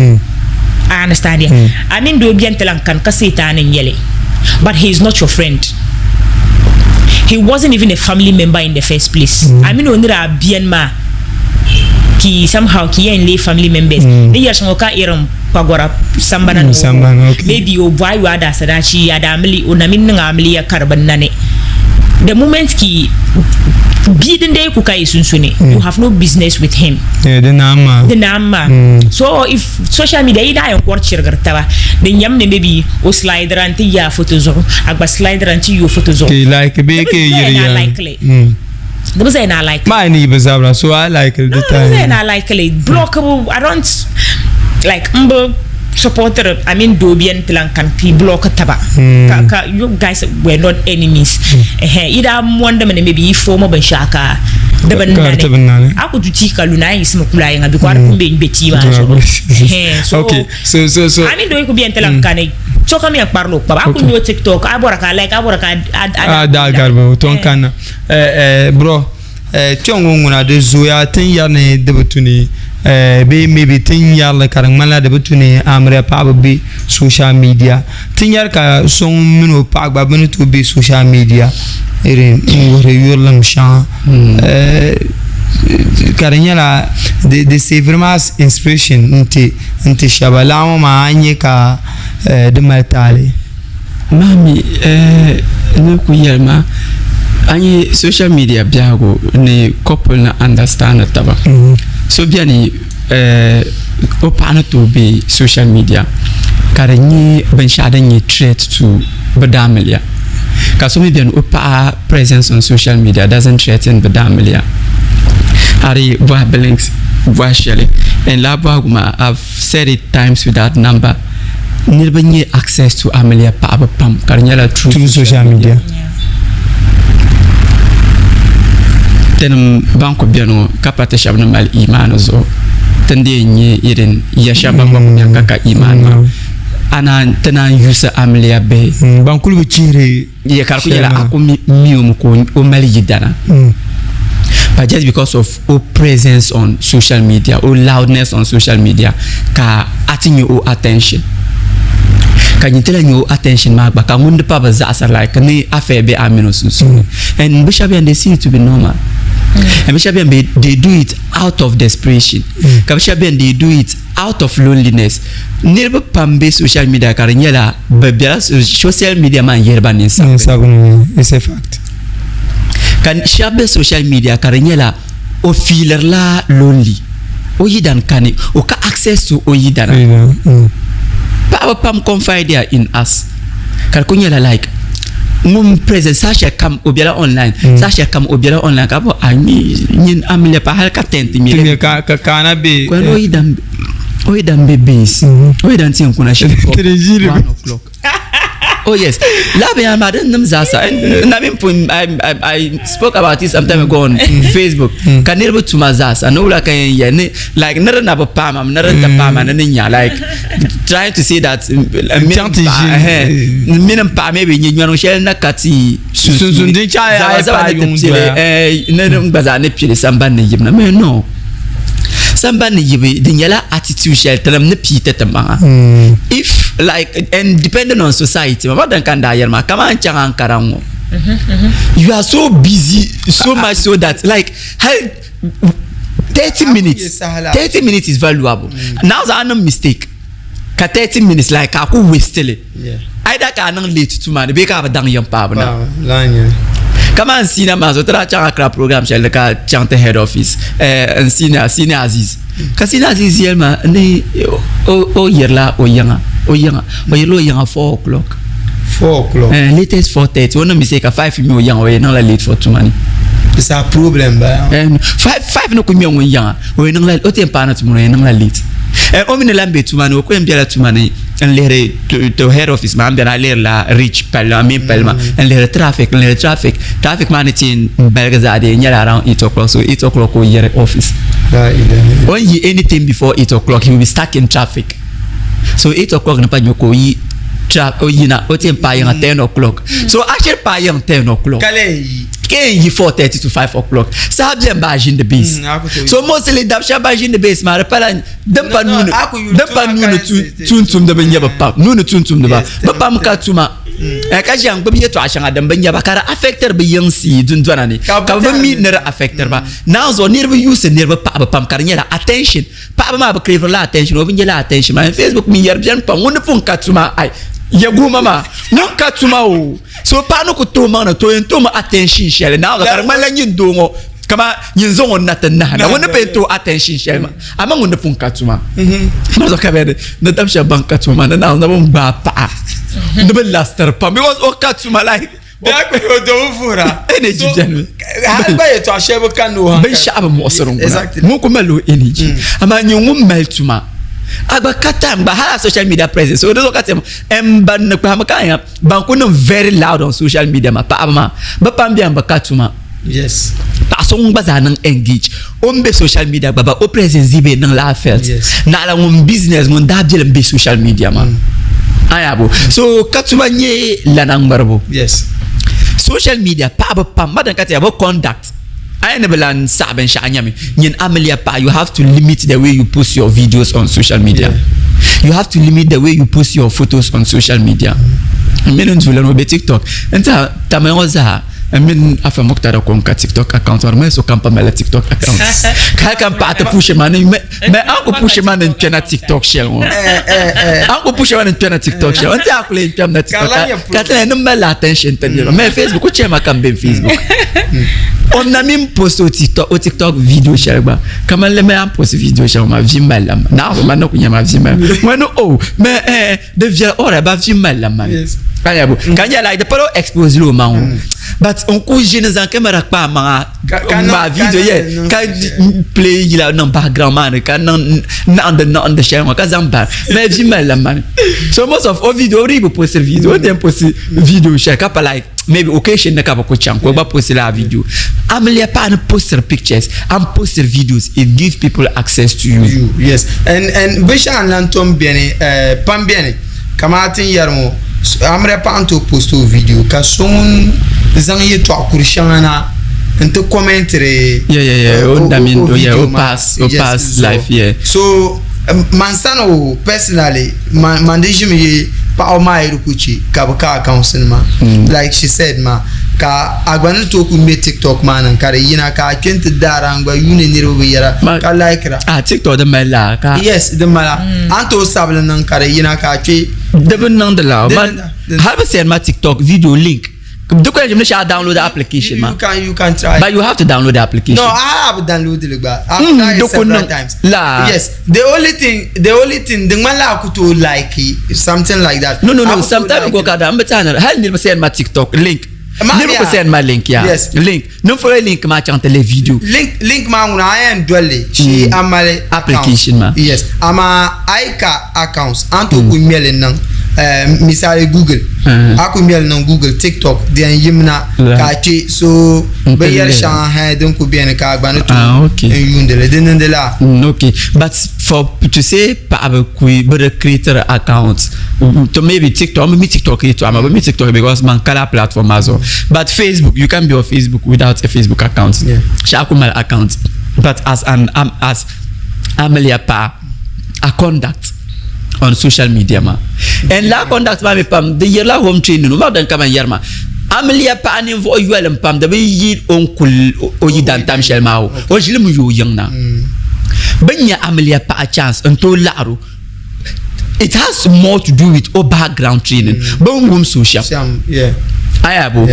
I understand ya. A mini doo bɛni ti lan kani ka Satan n nyɛli but he is not your friend. He wasn't even a family member in the first place. A mini o ni daa bɛni maa ki somehow ki yɛn lee family members. Ni yɛri shɛŋa o ka irin kpagɔra sambana ni o maybe o bɔhi yo a daa sadaachi a daa mili o na mi niŋ amiliya ka di bi nani. The moment ki bia din dee ku ka yi sunsuni you have no business with him. Di naan maa. Di naan maa. So if social media yi daa yɛn kɔri chirigiri taba di nyɛmi ni maybe o slidera n ti yi a foto zuɣu a gba slidera n ti yi o foto zuɣu. Ka yi like bee ka yi yiri ya. Di bi zaya ni a like li. Maa ni yi bi zabira so a like li di time. Di bi zaya ni a like li. Block bu I don't like m bi supporter I mean doo beni ti lan kani ka yi block taba ka ka you guys were not enemies. Ɛhɛn yi daa mondimi ni maybe yi foomi binshɛɣu ka di bi nani a ku du tia ka lu ni a yiɣisimi kuli a yiŋa because a di pun be n-gbe tia maa zuɣu. Ɛhɛn so I mean doo yi ku beni ti lan kani sokam yɛn kparila o kpaba a ku nya o TikTok a bɔra ka a like a bɔra ka a daa gariba o tom kanna. Eh, eh, bro, eh, kpɛŋ ŋɔ ŋuna di zooya ti ni yɛri ni di bi tu ni eh, bee maybe ti ni yɛri li ka di ŋmanila di bi tu ni amiliya paɣaba be social media. Ti ni yɛri ka so ŋun mini o paɣa gba bɛ ni tooi be social media irin n-wuhiri yurilim shɛŋa. Eh, ka di nyɛla di, di saviri ma as inspiration n-ti, n-ti shɛba. Lala ŋɔ maa a ni nya ka, eh, di mali taali. Maa mi ni ku yɛli maa a nyɛ social media biɛhigu ni couple ni understand taba so biɛni o paɣa ni tooi be social media ka di nyɛ binshɛɣu din nyɛ threat to bɛ daamiliya ka so mi beni o paɣa presence on social media doesn't threaten bɛ daamiliya. A di bɔhi Blinks bɔhi shɛli and lala bɔhigu maa I've said it times without number niriba nyɛ access to amiliya paɣaba pam ka di nyɛla through social media. Tinim ban ku beni ŋɔ ka pa ti shɛba ni mali imaani zuɣu ti ni dii nyɛ irin ya shɛba ban gba ku beni ka ka imaani maa a naan ti naan yuusi amiliya bihi. Ban kuli bi chihiri Ya ka di ku nyɛla a ku mi o mi ka o mali yidana but just because of o presence on social media o loudness on social media ka a ti nya o attention ka nyin ti lahi nya o attention maa gba ka ŋun di pa bi zaɣisiri like ni affair be a mini o sunsuuni and bi shɛba beni they see it to be normal and bi shɛba beni they do it out of desperation ka bi shɛba beni they do it out of loneliness niriba pam be social media ka di nyɛla bɛ bela social media maa n-yihiri ba ninsabili it's a fact ka shɛba be social media ka di nyɛla o fiilirila lonely o yidan kani o ka access to o yidana paɣaba pam confide in us ka di ku nyɛla like ŋun present saha shɛli kam o bela online saha shɛli kam o bela online ka bɔ a nyin amiliya pa hali ka tent mili ka ka kana be o yidan o yidan be base o yidan ti yɛn kuna shɛli 1 o'clock. Oh yes. La binyɛra maa din nim zaa sa na min pun I, I, I spoke about it some time ago on Facebook. Ka niriba tuma zaa sa ni wula ka yɛn yɛ ni like ni di na bi paama ni di ti paama ni ni nya like trying to say that mini n paɣa maybe nyɛ nyɔriŋ shɛli na ka ti sunsuuni din chaɣi zaba zaba ni ti pili ni n gba zaa ni pili sambani ni yibu na mɛ no sambani ni yibu di nyɛla attitude shɛli tinim ni pii ti ti maŋa if like and depending on society mama din ka n daa yɛri maa kamani n chaŋ Ankara ŋɔ you are so busy so much so that like hali 30 minutes 30 minutes is valuable now zaŋ niŋ mistake ka 30 minutes like ka a ku waste li either ka a niŋ late tuma ni bee ka a bi daŋ yɛm paabu na kamani senior maa so ti daa chaŋ Accra program shɛli ka chaŋ ti head office n senior senior Aziz ka senior Aziz yɛli ma ni o yirila o yiŋa o yiŋa o yirila o yiŋa 4 o'clock 4 o'clock latest 4:30 o niŋ mistake ka 5 ŋmɛ o yiŋa o yɛn niŋla late for tuma ni It's a problem ba. 5 5 ni ku ŋmɛ ŋun yiŋa o yɛn niŋla o ti yɛn paana tuma ni o yɛn niŋla late o mi ni lahi be tuma ni o ku yɛn bela tuma ni n lihiri to head office maa n beni a lihirila reach palli maa main palli maa n lihiri traffic n lihiri traffic traffic maa ni ti yɛn baligi zaa di yɛn nyɛla around 8 o'clock so 8 o'clock ka o yiri office o ni yi anything before 8 o'clock he will be stuck in traffic so 8 o'clock ni pa nyɛ ka o yi o yina o ti yɛn paai yiŋa 10 o'clock so a shiri paai yiŋ 10 o'clock ka lee yi ka yɛn yi 4:30 to 5 o'clock saha bɛni ba a ʒindi base so mostly dab shɛba ban ʒindi base maa di pala din pa nuuni din pa nuuni tuuntumdiba n-nyɛ bɛ pam nuuni tuuntumdiba bɛ pam ka tuma ka ʒiya n-gbubi yɛltɔɣa shɛŋa din bi nyɛ ba ka di affectiri bɛ yiŋsi dundɔna ni ka bɛ bi mi ni di affectiri ba naanzuɣu niriba yuusi niriba paɣaba pam ka di nyɛla attention paɣaba maa bi craviri la attention o bi nyɛla attention maa Facebook mi yɛri bɛni pam ŋun ni pun ka tuma ai yɛguhima maa ŋun ka tuma o so paɣa ni ku tooi maŋ na to yɛn toomi attention shɛli naanzuɣu ka di ŋmanila nyin doo ŋɔ kama nyin zaŋ o na ti nahi na ŋun ni pun tooi attention shɛli maa amaa ŋun ni pun ka tuma maa zuɣu ka bɛ ni ni dab shɛba ban ka tuma maa ni naanzuɣu na bin gbaai paɣa ni bi lasitiri pam because o ka tuma like energy bɛni mi hali gba yɛltɔɣa shɛli bi kanni o hankali binshaɣu bi muɣisiri ŋuna ŋun ku mali o energy amaa nyɛ ŋun mali tuma a gba ka time gba hali a social media presence o di zuɣu ka ti n ban ni kpahami ka nya ban ku niŋ very loud on social media maa paɣaba maa bi pam bɛni bi ka tuma yes paɣa so ŋun gba zaa niŋ engage o ni be social media gba ba o presence yi bɛ niŋ la felt Yes. naɣila ŋun business ŋun daa biɛlim be social media maa a yaa bo so ka tuma nyɛ lana ŋmaribu yes social media paɣaba pam ma din ka ti ya bi conduct a yi ni bi lan saɣi binshaɣu nyɛmi nyin amiliya paɣa you have to limit the way you post your videos on social media you have to limit the way you post your photos on social media n mini n tuuli o be tiktok n tiɛha tamali ŋɔ zaa N mini Afa Muktar ko n ka TikTok account maa mali sokam pa malila TikTok account ka hali ka n paɣa ti pushi ma ni mɛ an ku pushi ma ni n kpɛna TikTok shɛli ŋɔ an ku pushi ma ni n kpɛna TikTok shɛli n ti a kuli n kpɛm na TikTok ka ti ni mali attention ti niriba mɛ Facebook ku chɛ ma ka n bɛ Facebook. O na min post o TikTok, o TikTok video shɛli gba. Kamani li mali post video shɛli maa vi mali la ma. Naa man na ku nyɛ ma vi mali. Ŋɔ ni o mɛ eh di viɛla alright ba vi mali la ma. Ka nya bo ka nya like di pala o expose lo maŋ o. But n ku ʒini zaŋ camera kpa a maŋa ŋmaa video yɛ ka play yila niŋ background maa ni ka niŋ naɣindi naɣindi shɛli ŋɔ ka zaŋ bari mɛ vi mali la mani. So most of o video o dii bi post video o den post video shɛli ka pa like maybe occasion ni ka bi ku chaŋ ka o gba post laa video. Amiliya paɣa ni postiri pictures and postiri videos it gives people access to you. You yes and and binshɛɣu n lan tom beni eh, pam beni kamani ti ni yɛri ŋɔ amiliya paɣa n tooi post o video ka so ŋun zaŋ yɛltɔɣa kuri shɛŋa na n ti commentiri Yeah, yeah, yeah. O da min, o yeah, o pass, o pass life, yeah. So man sani o personally man man di ʒimi yi paɣaba maa yi di ku chɛ ka bi ka accounts nima like she said maa ka a gba ni tooi ku ŋmɛ tiktok maa niŋ ka di yina ka a kpɛ n ti daara n gba yuuni niriba binyɛra ka likira. Ah tiktok di mali la ka. Yes di mala a ni tooi sabili niŋ ka di yina ka a kpɛ. Di bi niŋdi la hali bi send ma tiktok video link. Di kuli ni shɛli a download the application ma. You can you can try. But you have to download the application. No, I have downloaded it gba. I've tried it several times. La. Yes. The only thing the only thing di ŋmanila a ku tooi like something like that. No no no sometimes ko ka da n bi tɛha ni hali niriba send ma TikTok link. Niriba ku send ma link ya. Yes. Link. Ni follow link maa chaŋ ti lihi video. Link link maa ŋuna a yɛn dolli shee a mali application maa. Yes. Amaa a yi ka accounts a ni tooi ku ŋmɛli niŋ misali Google a ku ŋmɛli niŋ Google TikTok di yɛn yimina ka a kpɛ so binyɛri shɛŋa ha din ku beni ka a gba ni tooi n yuundi li di niŋdi laa. Okay but for to say paɣaba ku bi di create account to maybe TikTok mi TikTok yɛltɔɣa maa bi mi TikTok because man kala platform maa zuɣu but Facebook you can't be on Facebook without a Facebook account shɛli ku mali account but as an um, as amiliya paɣa a conduct on social media maa and laa conduct maa mi pam di yirila home training o maa din ka man yɛri maa amiliya paɣa ninvuɣu yoli n pam di bi yi o ni kuli o yidan tam shɛli maa o o ʒilimi yi o yiŋ na bin nyɛ amiliya paɣa chance n tooi laɣaro it has more to do with o background training bin wumsi o shɛm aya bo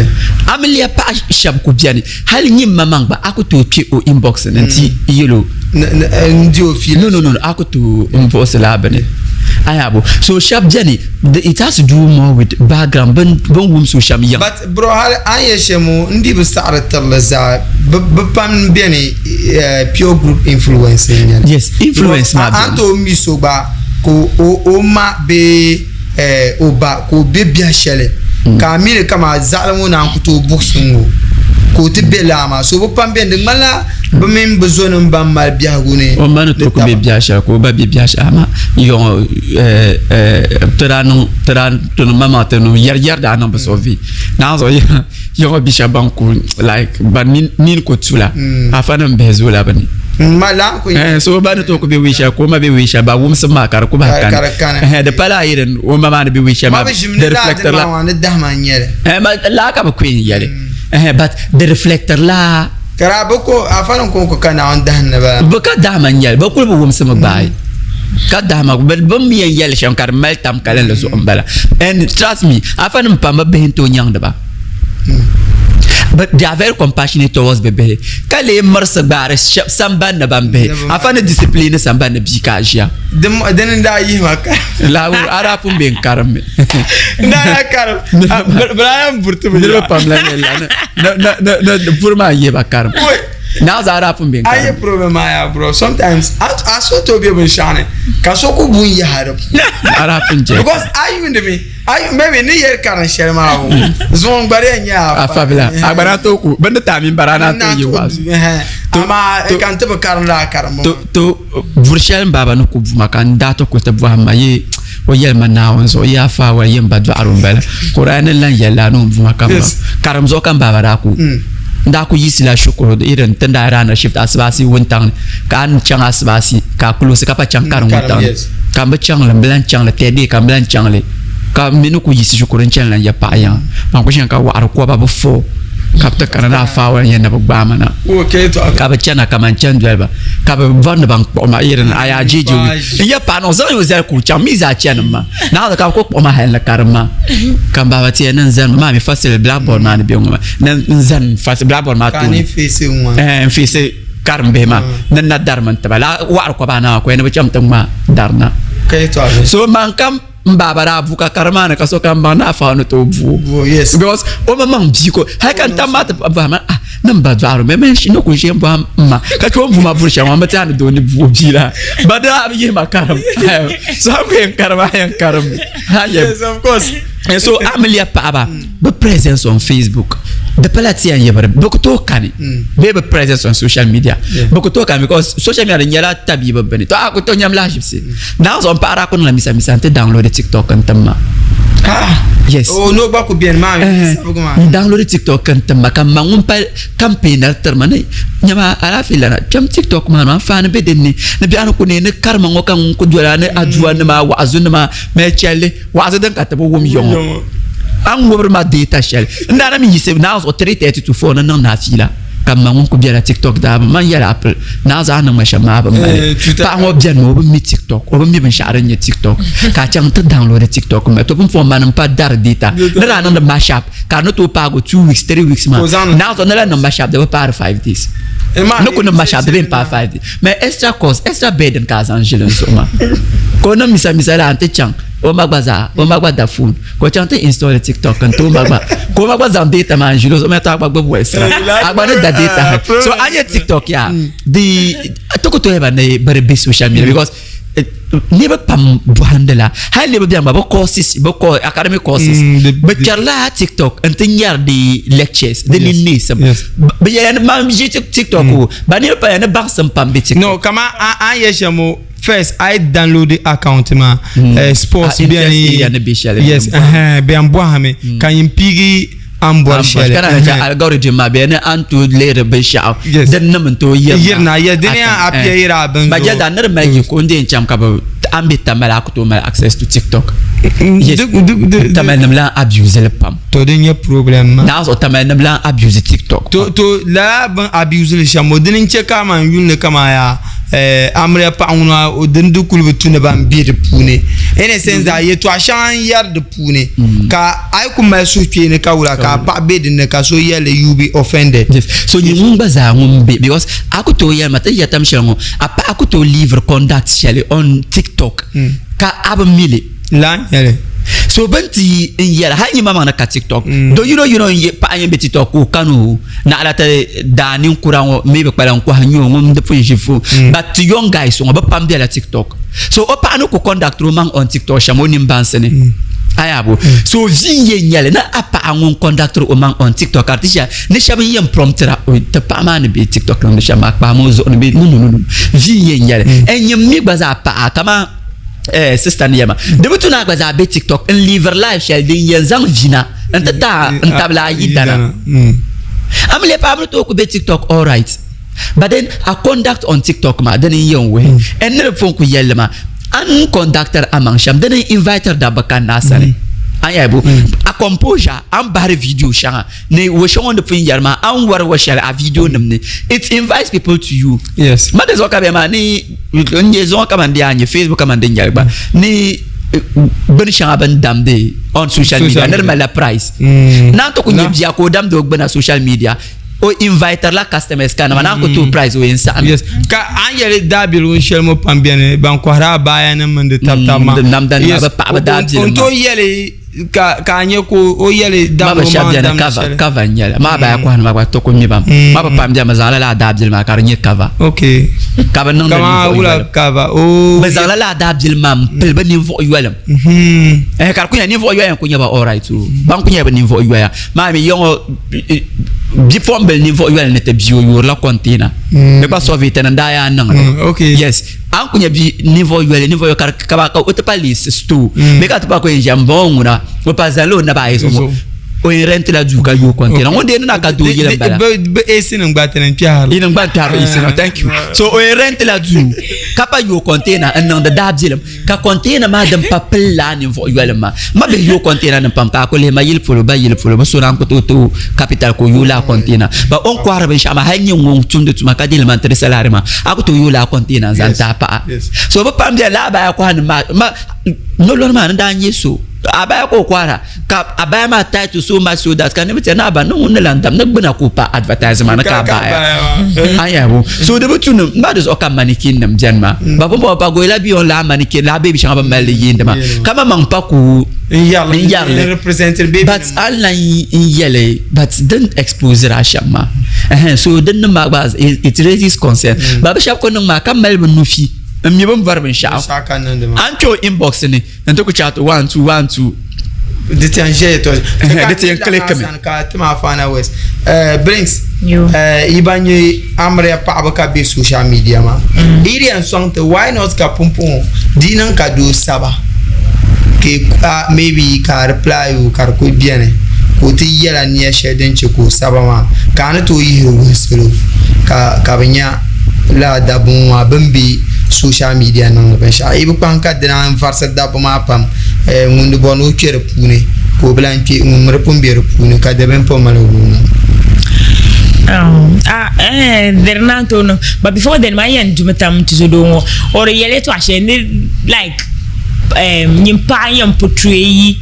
amiliya paɣa shɛba ku bɛni hali nyini ma maŋ gba a ku tooi kpɛ o inbox ni nti yɛl o no no no a ku tooi n buɣisi laa bini aya bo so shɛba bɛni it has to do more with background bin wumsi o shɛm yiŋ but bro hali a ni yɛ shɛm ŋɔ n di bi saɣiri tirili zaa bi pam bɛni pure group influence n nyɛli yes influence maa bɛni a ni tooi mi so gba ka o ma bee o ba ka o be biɛhi shɛli ka a mi ni kaman zaɣili ŋɔ naan ku tooi buɣisi ŋ-ŋɔ ka o ti be laa maa. So bɛ pam beni di ŋmanila bɛ mini bɛ zɔnim ban mali biɛhigu ni O ma ni tooi ku be biɛhi shɛli ka o ba be biɛhi shɛli amaa yɔŋɔ ti daa niŋ ti daa ti niŋ maŋmaŋ ti niŋ yɛri yɛri daa niŋ bi zuɣu vi naai zuɣu yɔŋɔ bi shɛba ban ku like ban nini ku tula afa nim bihi zoola bi ni. So o ba ni tooi ku be wii shɛli ka o ma be wii shɛli ba wumsim maa ka di ku bahi kani di pala a yi din o ma maa ni be wii shɛli maa di reflector la laa ka bi ku yɛn yɛli but di reflector la Kara bi ko afa nim ko ka Naawuni dahim ni bala bi ka dahima n nyɛli bi kuli bi wumsimi gbaai ka dahima bi mi yɛn yɛli shɛm ka di mali tam kalinli zuɣu n bala and trust me afa nim pam bi bihi n tooi nyaŋdi ba But they are very compassionate towards bɛ bihi ka lee mirisi gbaari samban ni ban bihi afa ni discipline samban ni bia ka a ʒiya dini n daa yihi ma ka laa a daa pun be n karim mi n daa na karim bɛ daa buriti bi niriba pam la nyɛ la na buri maa n yihi ba karim naa zaa daa pun be n karim a ye problem maa yaa bro sometimes a so tooi be binshɛɣu ni ka so ku bu n yaha di a daa pun je because a yuundi mi Ayi maybe ni yɛri karin shɛli maa o zuŋɔ gba di yɛn nyɛ a fabila a gba na tooi ku bini ni taai mini bara a na tooi yi waazu amaa ka n ti bi karim laa karimbu to to buri shɛli n baaba ni ku buma ka n daa ti ku ti bɔhim ma yi o yɛli ma Naawuni zuɣu yi afa wali yi n ba dɔɣiri n bala ka o daa ni lan yɛli la ni o buma ka karim zuɣu ka n baaba daa ku n daa ku yiɣisila shikuru irin ti ni daa daa na shift asibaasi wuntaŋ ni ka a ni chaŋ asibaasi ka a kulosi ka pa chaŋ karim wuntaŋ ni Ka n bi chaŋ li, m bi lan chaŋ li, tɛɛdee ka m bi lan chaŋ li, ka m mi ni ku yiɣisi shikuru n-chani lan ya paɣa yiŋa. Man ku ʒiɛm ka waɣiri kɔba bi fo. Ka bi ti kana ni afa n yɛn ni bi gbaai ma na. Ka bi chana ka man chani doli ba ka bi bɔri ni ban kpuɣi ma yiri ni a yaa jeeji n yɛ paɣa ni o zaŋ o zali ka o chaŋ mi zaa chani ma naɣila ka bi ku kpuɣi ma hali ni karim maa ka n baaba ti yɛn ni n zani maa mi fasili blackboard maa ni bɛ ŋɔ maa ni n zani fasili blackboard maa tooni n feesi karim bihi maa ni na dari mi n tiba la waɣari kɔba anahi ko ni bi chaŋ ti ŋma dari na so man kam n baaba daa bu ka kari maa ni ka sokam baŋ ni afa ni tooi bu o because o maŋmaŋ bia ko hali ka n tam maa ti bɔhi ma ah ni n ba dɔɣiri mi mini ni ku ʒe n bɔhi n ma ka chɛ o ni bu ma buri shɛm maa n bi tiɛha ni doo ni bu o bia la ba daa bi yihi ma karim so a ku yɛn karim a yɛn karim so amiliya paɣaba bi presence on Facebook di pala ti yɛn yibiri bi ku tooi kani bee bi presence on social media bi ku tooi kani because social media di nyɛla tabiibi bini to a ku tooi nyam lahaʒibisi naɣ zuɣu n paɣiri a ku niŋla misa misa n ti download TikTok n tim ma yes oh no gba ku beni maa sabigu maa n download TikTok n tim ma ka n ma ŋun pa campaigner tiri ma ni nyama alaafee lana kpɛm TikTok maa ni anfaani be din ni ni biɛɣuni ku neei ni karima ŋɔ ka ŋun ku dola ni aduwa nima wa'azu nima mali chɛlli Wa'azi din ka ti bi wum yɔŋɔ a ni ŋubiri ma data shɛli n daa na mi yiɣisi naa zuɣu 3:30 to 4 ni niŋ naafila ka m ma ŋun ku bela tiktok daa bi man yɛli apple naa zuɣu a niŋ ma shɛm maa bi mali paɣa ŋɔ beni mi o bi mi tiktok o bi mi binshɛɣu din nyɛ tiktok ka a chaŋ ti download tiktok m to pumpɔŋ mani m pa dari data ni daa niŋdi mashup ka di ni tooi paagi o 2 weeks 3 weeks maa naa zuɣu ni lahi niŋ mashup di bi paari 5 days ni ku niŋ mashup di bee n paai 5 days mɛ extra cost extra burden ka a zaŋ ʒili n zuɣu maa ka o niŋ misa misa la n ti chaŋ o ma gba zaa o ma gba da phone ka o chaŋ ti install tiktok n ti o ma gba ka o ma gba zaŋ data maa n ʒili o zuɣu mɛ to a gba gbubi wɛlsira a gba ni da data ha so a nyɛ tiktok yaa di ti ku tooi ba ni bi di be social media because niriba pam bɔhindi la hali niriba bɛni gba bi courses bi academic courses bi kpɛrila tiktok n ti nyɛri di lectures di ni neesim bi yɛla ni man ʒi tiktok o ba niriba pam ni baŋsim pam be tiktok no kama a ni yɛ shɛm o first a yi download account maa sports bɛni yes bɛn bɔhimi ka nyin piigi a ni bɔri shɛli Kana na chɛ algorithm maa bee ni a ni tooi lihiri binshɛɣu din nim n tooi yirina yɛ dini a pia yiri a bini zuɣu Majɛlda ni di mali yiko n deen cham ka bi a ni be Tamale a ku tooi mali access to TikTok yes Tamale nim lan abuse li pam to di nyɛ problem maa Naa zuɣu Tamale nim lan abuse TikTok to to lala bin abuse li shɛm ŋɔ dini n chɛ ka man yuli ni kaman yaa amiliya paɣa ŋuna o dini di kuli bi tu ni ban be di puuni in a sense that yɛltɔɣa shɛŋa n yɛri di puuni ka a yi ku mali suhukpeeni ka wula ka a paɣa be dinni ka so yɛli you be offended. Yes. So nyɛ ŋun gba zaa ŋun be because a ku tooi yɛli ma ti yɛtam shɛli ŋɔ a paɣa ku tooi leave conduct shɛli on TikTok ka a bi mi li. Laa n nyɛli. So bin ti n yɛla hali nyɛ maŋmaŋ ni ka TikTok do yino yino n yɛ paɣa yɛn be TikTok ka o kani o naɣila ti daa ninkura ŋɔ maybe kpalan kɔhi n nyɛ o ŋun di pun ʒi phone but ti young guys ŋɔ bi pam bela TikTok. So o paɣa ni ku conduct o maŋ on TikTok shɛm o nini bansi ni a yaa bo so vi n yɛn nyɛli ni a paɣa ŋun conduct o maŋ on TikTok ka di ti shɛli ni shɛba n yɛn promptira o ti paɣa maa ni be TikTok niŋdi shɛm maa kpaami o zuɣu ni bee no no no no vi n yɛn nyɛli n nyim mi gba zaa paɣa kaman eh, sister ni yɛma di bi tu ni a gba zaa be TikTok n liiviri live shɛli din yɛn zaŋ vi na n ti ta n tabili a yidana a mi lee paɣa mi ni tooi ku be TikTok alright But then a conduct on TikTok maa dini n yɛn wuhi n ni di pun ku yɛlli maa a ni conductor a maŋ shɛm dini n inviter dabba kanna a sani a ni yɛli bo a composure a ni bahiri video shɛŋa ni wo shɛŋa o ni pun yɛri maa a ni wari wa shɛli a video nim ni it invites people to you yes ma di zuɣu ka bɛ maa ni n nyɛ zuɣu kaman di yaa nyɛ Facebook kaman din nyɛli gba ni bini shɛŋa bin damdi on social media ni di malila price naan ti ku nyɛ bia ka o damdi o gbuna social media o inviter la customers ka nama naan ku tooi price o yɛn saɣim. Yes ka a ni yɛli daabiligu shɛli ŋɔ pam beni ban kɔhiri abaya nim mini di tabi tabi maa. Di namda nima bi paɣaba daabilim maa. O ni tooi yɛli ka ka a nyɛ ka o yɛli Ma damdi bi o shɛba maŋ beni damdi cover shɛli. cover n nyɛli ma abaya kɔhi nima gba to ku mi ba ma bi pam beni bi zaŋla lala daabilim maa ka di nyɛ cover Okay. ka bi niŋdi Kaman ninvuɣu wula yolim. cover oo. Bi zaŋla lala daabilim maa m pili bi ninvuɣu yolim. Eh ka di ku nyɛ ninvuɣu yoya n ku nyɛ ba alright o ban ku nyɛla bi ninvuɣu yoya maa mi yɔŋɔ bipuɣimbila ninvuɣu yoli ni ti bia o yoorila kɔnteena di gba sɔvita ni n daa yaa niŋli yes a ni ku nyɛ bia ninvuɣu yoli ninvuɣu yoli ka ba ka o ti pa leei stoo bee ka ti pa ku yɛn ʒiya n bɔŋɔ ŋuna o pa zalila o naba ayi zuɣu. O yɛn rent la duu ka yooi container ŋun deei ni na ka doo yili n bala. Bi AC nim gba ti ni kpɛhiri. Yi nim gba kpɛhiri AC nim thank you. So o yɛn rent la duu ka pa yooi container n niŋdi daabilim ka container maa din pa pili laa ninvuɣu yolim maa. Ma bihi yooi container nim pam ka a ku lihi ma yili polo ba yili polo bi so naan ku tooi ti o capital ka o yooi laa container but o ni kɔhiri binshɛɣu maa hali nyɛ ŋun tumdi tuma ka deei li maa n-ti di salary maa a ku tooi yooi laa container n zaŋ ti a paɣa. So bi pam beni laa baya kɔha nim maa ma noloni maa ni daa nyɛ so abaya ka o kɔhira ka abaya maa title so much so that ka niriba tɛri ni aba ni ŋun ni lan dam ni gbuna ka o pa advertise maa ni ka abaya a nya bo so di bi tu ni ma di zuɣu ka mannequin nim beni maa ba pumpɔŋɔ pa goyila beyond laa mannequin laa baby shɛŋa bi mali li yiindi maa ka ma maŋ pa ku n yɛrili but a ni lan n yɛli but din expose a shɛm maa so din nim maa gba it raises concern ba bi shɛba ku niŋ maa ka mali bi nufi n mi bin bɔri binshaɣu a ni kpɛ o inbox ni n ti ku chat 1 2 1 2 di ti yɛn ʒɛya tɔ di ti yɛn click mi ka ti maa faana west blinks yi ban nyɛ amiliya paɣaba ka be social media maa mm. yi di yɛn sɔŋ ti why not ka pumpɔŋɔ di niŋ ka doo saba ka maybe ka reply o ka di kuli bɛni ka o ti yɛla nia shɛli din chɛ ka o saba maa ka a ni tooi yihiri wuhi salo ka ka bi nya lala dabba ŋɔ maa bini be social media niŋdi binshɛɣu yi bi kpaŋ ka dina n varisiri dabba maa pam ŋun di bɔri ni o kpe di puuni ka o bi lahi kpe ŋun mi di pun be di puuni ka di bini pun mali o nuu Diri naan tooi niŋ but before then man yɛn dumi tam tizodoo ŋɔ o di yɛli yɛltɔɣa shɛli ni like nyin paɣa n yɛn portray yi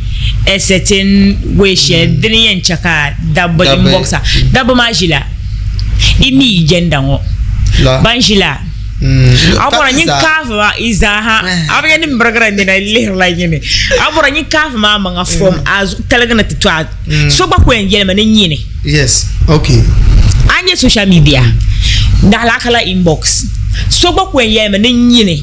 a certain way shɛli dini yɛn chɛ ka dabba inbox a dabba maa ʒila i mi yi gender ŋɔ ban ʒila a bɔra nyin kaafi maa i zaaha a bi nyɛ ni birigira nina lihirila nyini a bɔra nyin kaafi maa maŋa from a zuɣu taligi ni ti to a so gba ku yɛn yɛlimi ni nyini yes okay a nyɛ social media naɣila a kala inbox so gba ku yɛn yɛlimi ni nyini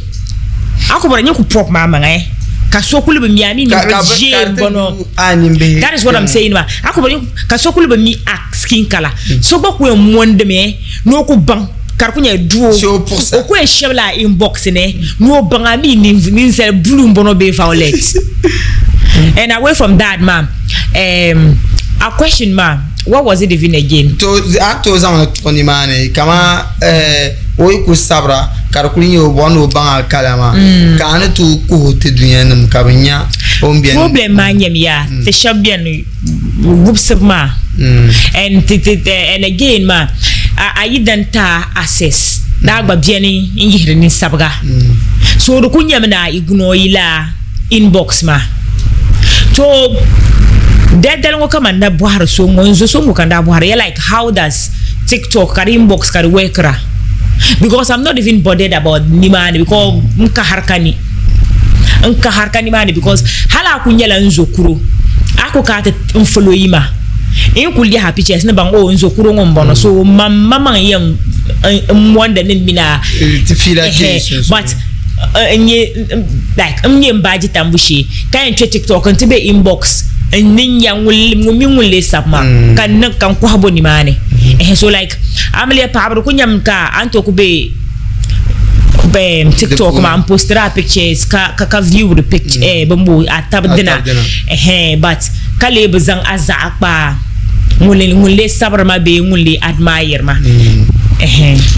a ku bɔra nyin ku pop maa maŋa eh ka so kuli bi mi a mi ninvuɣu ʒee n bɔŋɔ that is what I'm saying maa a ku bɔra ka so kuli bi mi a skin color so gba ku yɛn mondimi ni o ku baŋ ka di ku nyɛla doo o ku yɛn shɛbila a inbox ni ni o baŋ a mi ninsali blue n bɔŋɔ bee violet and away from that maa um, a question maa what was it even again? To a tooi zaŋ li tuɣi nimaani kamani o yi ku sabira ka di kuli nyɛ o bɔri ni o baŋ a kala maa mm. ka a ni tooi kuhi ti dunia nim ka bi nya o ni bɛni problem maa nyɛmi yaa ti shɛba bɛni wubisibu maa mm. and and again maa a yi dan ta access daa gba bɛni n yihiri ninsabiga mm. so di ku nyɛmi na ignore yi la inbox maa to daadali ŋɔ kaman na bɔhiri so ŋɔ n zo so ŋɔ ka n daa bɔhiri ya like how does tiktok ka di inbox ka di workira because I'm not even bothered about nimaani because n ka harika ni n ka harika nimaani because hali a ku nyɛla n zo kuro a ku ka ti n follow yi ma n ku lihi a pictures ni baŋ oh n zo kuro ŋɔ n bɔŋɔ so man maŋ yɛn n monda ni n mini a but n nyɛ like n nyɛ n baaji tambu shee ka yɛn kpɛ tiktok n ti bɛ inbox n ni nya ŋun mini ŋun lee sabi maa mm. ka n niŋ ka n kɔhi bo nimaani mm. so like amiliya paɣaba di ku nyɛmi ka a ni tooi ku bɛ TikTok maa n postira pictures ka ka ka view the picture mm. eh bin bo a tabi dina eh but ka lee bi zaŋ a zaɣa kpa ŋun ŋun lee sabiri ma bee ŋun lee admire ma mm.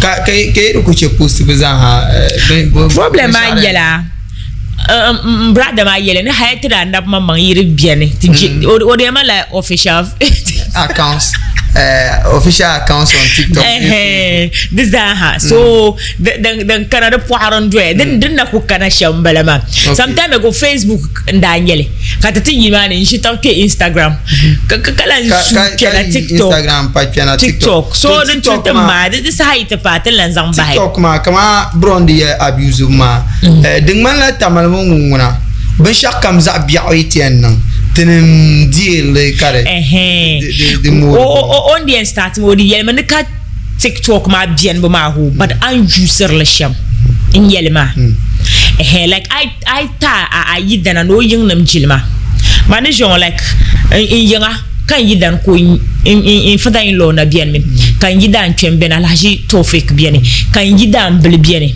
ka ka ka yi ku chɛ post bi zaaha problem maa nyɛla n brother maa yɛli ni hali ti daa nabi maŋmaŋ yi di bɛni ti je mm. o di ma la official accounts official accounts on TikTok. Di zaaha so din kana di pɔɣiri n doya din din na ku kana shɛm n bala maa sometime ago Facebook n daa nyɛli ka ti ti yi maa ni n ʒi tabi kpɛ Instagram ka ka lan su kpɛna TikTok Instagram pa kpɛna TikTok so din tu ti maa di saha yi ti paai ti lan zaŋ bahi TikTok maa kama bro di yɛ abusive maa mm. eh, di ŋmanila tamali ŋɔ ŋun ŋuna binshɛɣu kam zaɣ biɛɣu yi ti yɛn niŋ tinim deerili ka di di moori o ni di yɛn start maa o di yɛlimi ni ka TikTok maa bɛni bi maa hoo but a ni juusiri li shɛm n nyɛli maa hmm. Like a yi ta a yidana ni o yiŋnim jilima ma ni ʒiya ŋɔ like n yiŋa ka n yidan ka n father in law na bɛni mi ka n yidaan kpɛm bɛni Alhaji Tofik bɛni ka n yidaan bili bɛni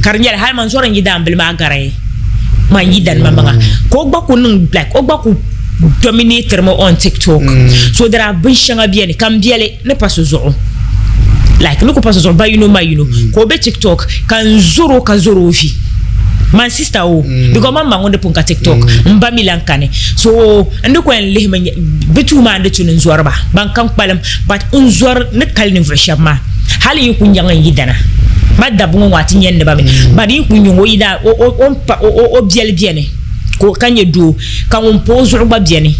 ka di nyɛla hali man zɔri n yidaan bili maa gari man yidan ma maŋa ka o gba ku niŋ like o gba ku dominate mi on TikTok. So there are binshɛŋa beni ka m beli ni pa so zuɣu. Like ni ku pa so zuɣu ba yino ma yino ka o be TikTok ka n zɔri o ka zɔri o vi. Man sister o because man ma ŋun di pun ka TikTok m ba mi lan kani. So n di ku yɛn lihimi bɛ tuui maa n di tu ni n zɔri ba ban kam kpalim but n zɔri ni kali ninvuɣu shɛba maa hali yi ku nyaŋ n yidana ma dabba ŋɔ ŋɔ a ti nyɛndi ba mi but yi ku nyaŋ o yidana o biɛli beni ka nyɛ doo ka ŋun pa o zuɣu gba beni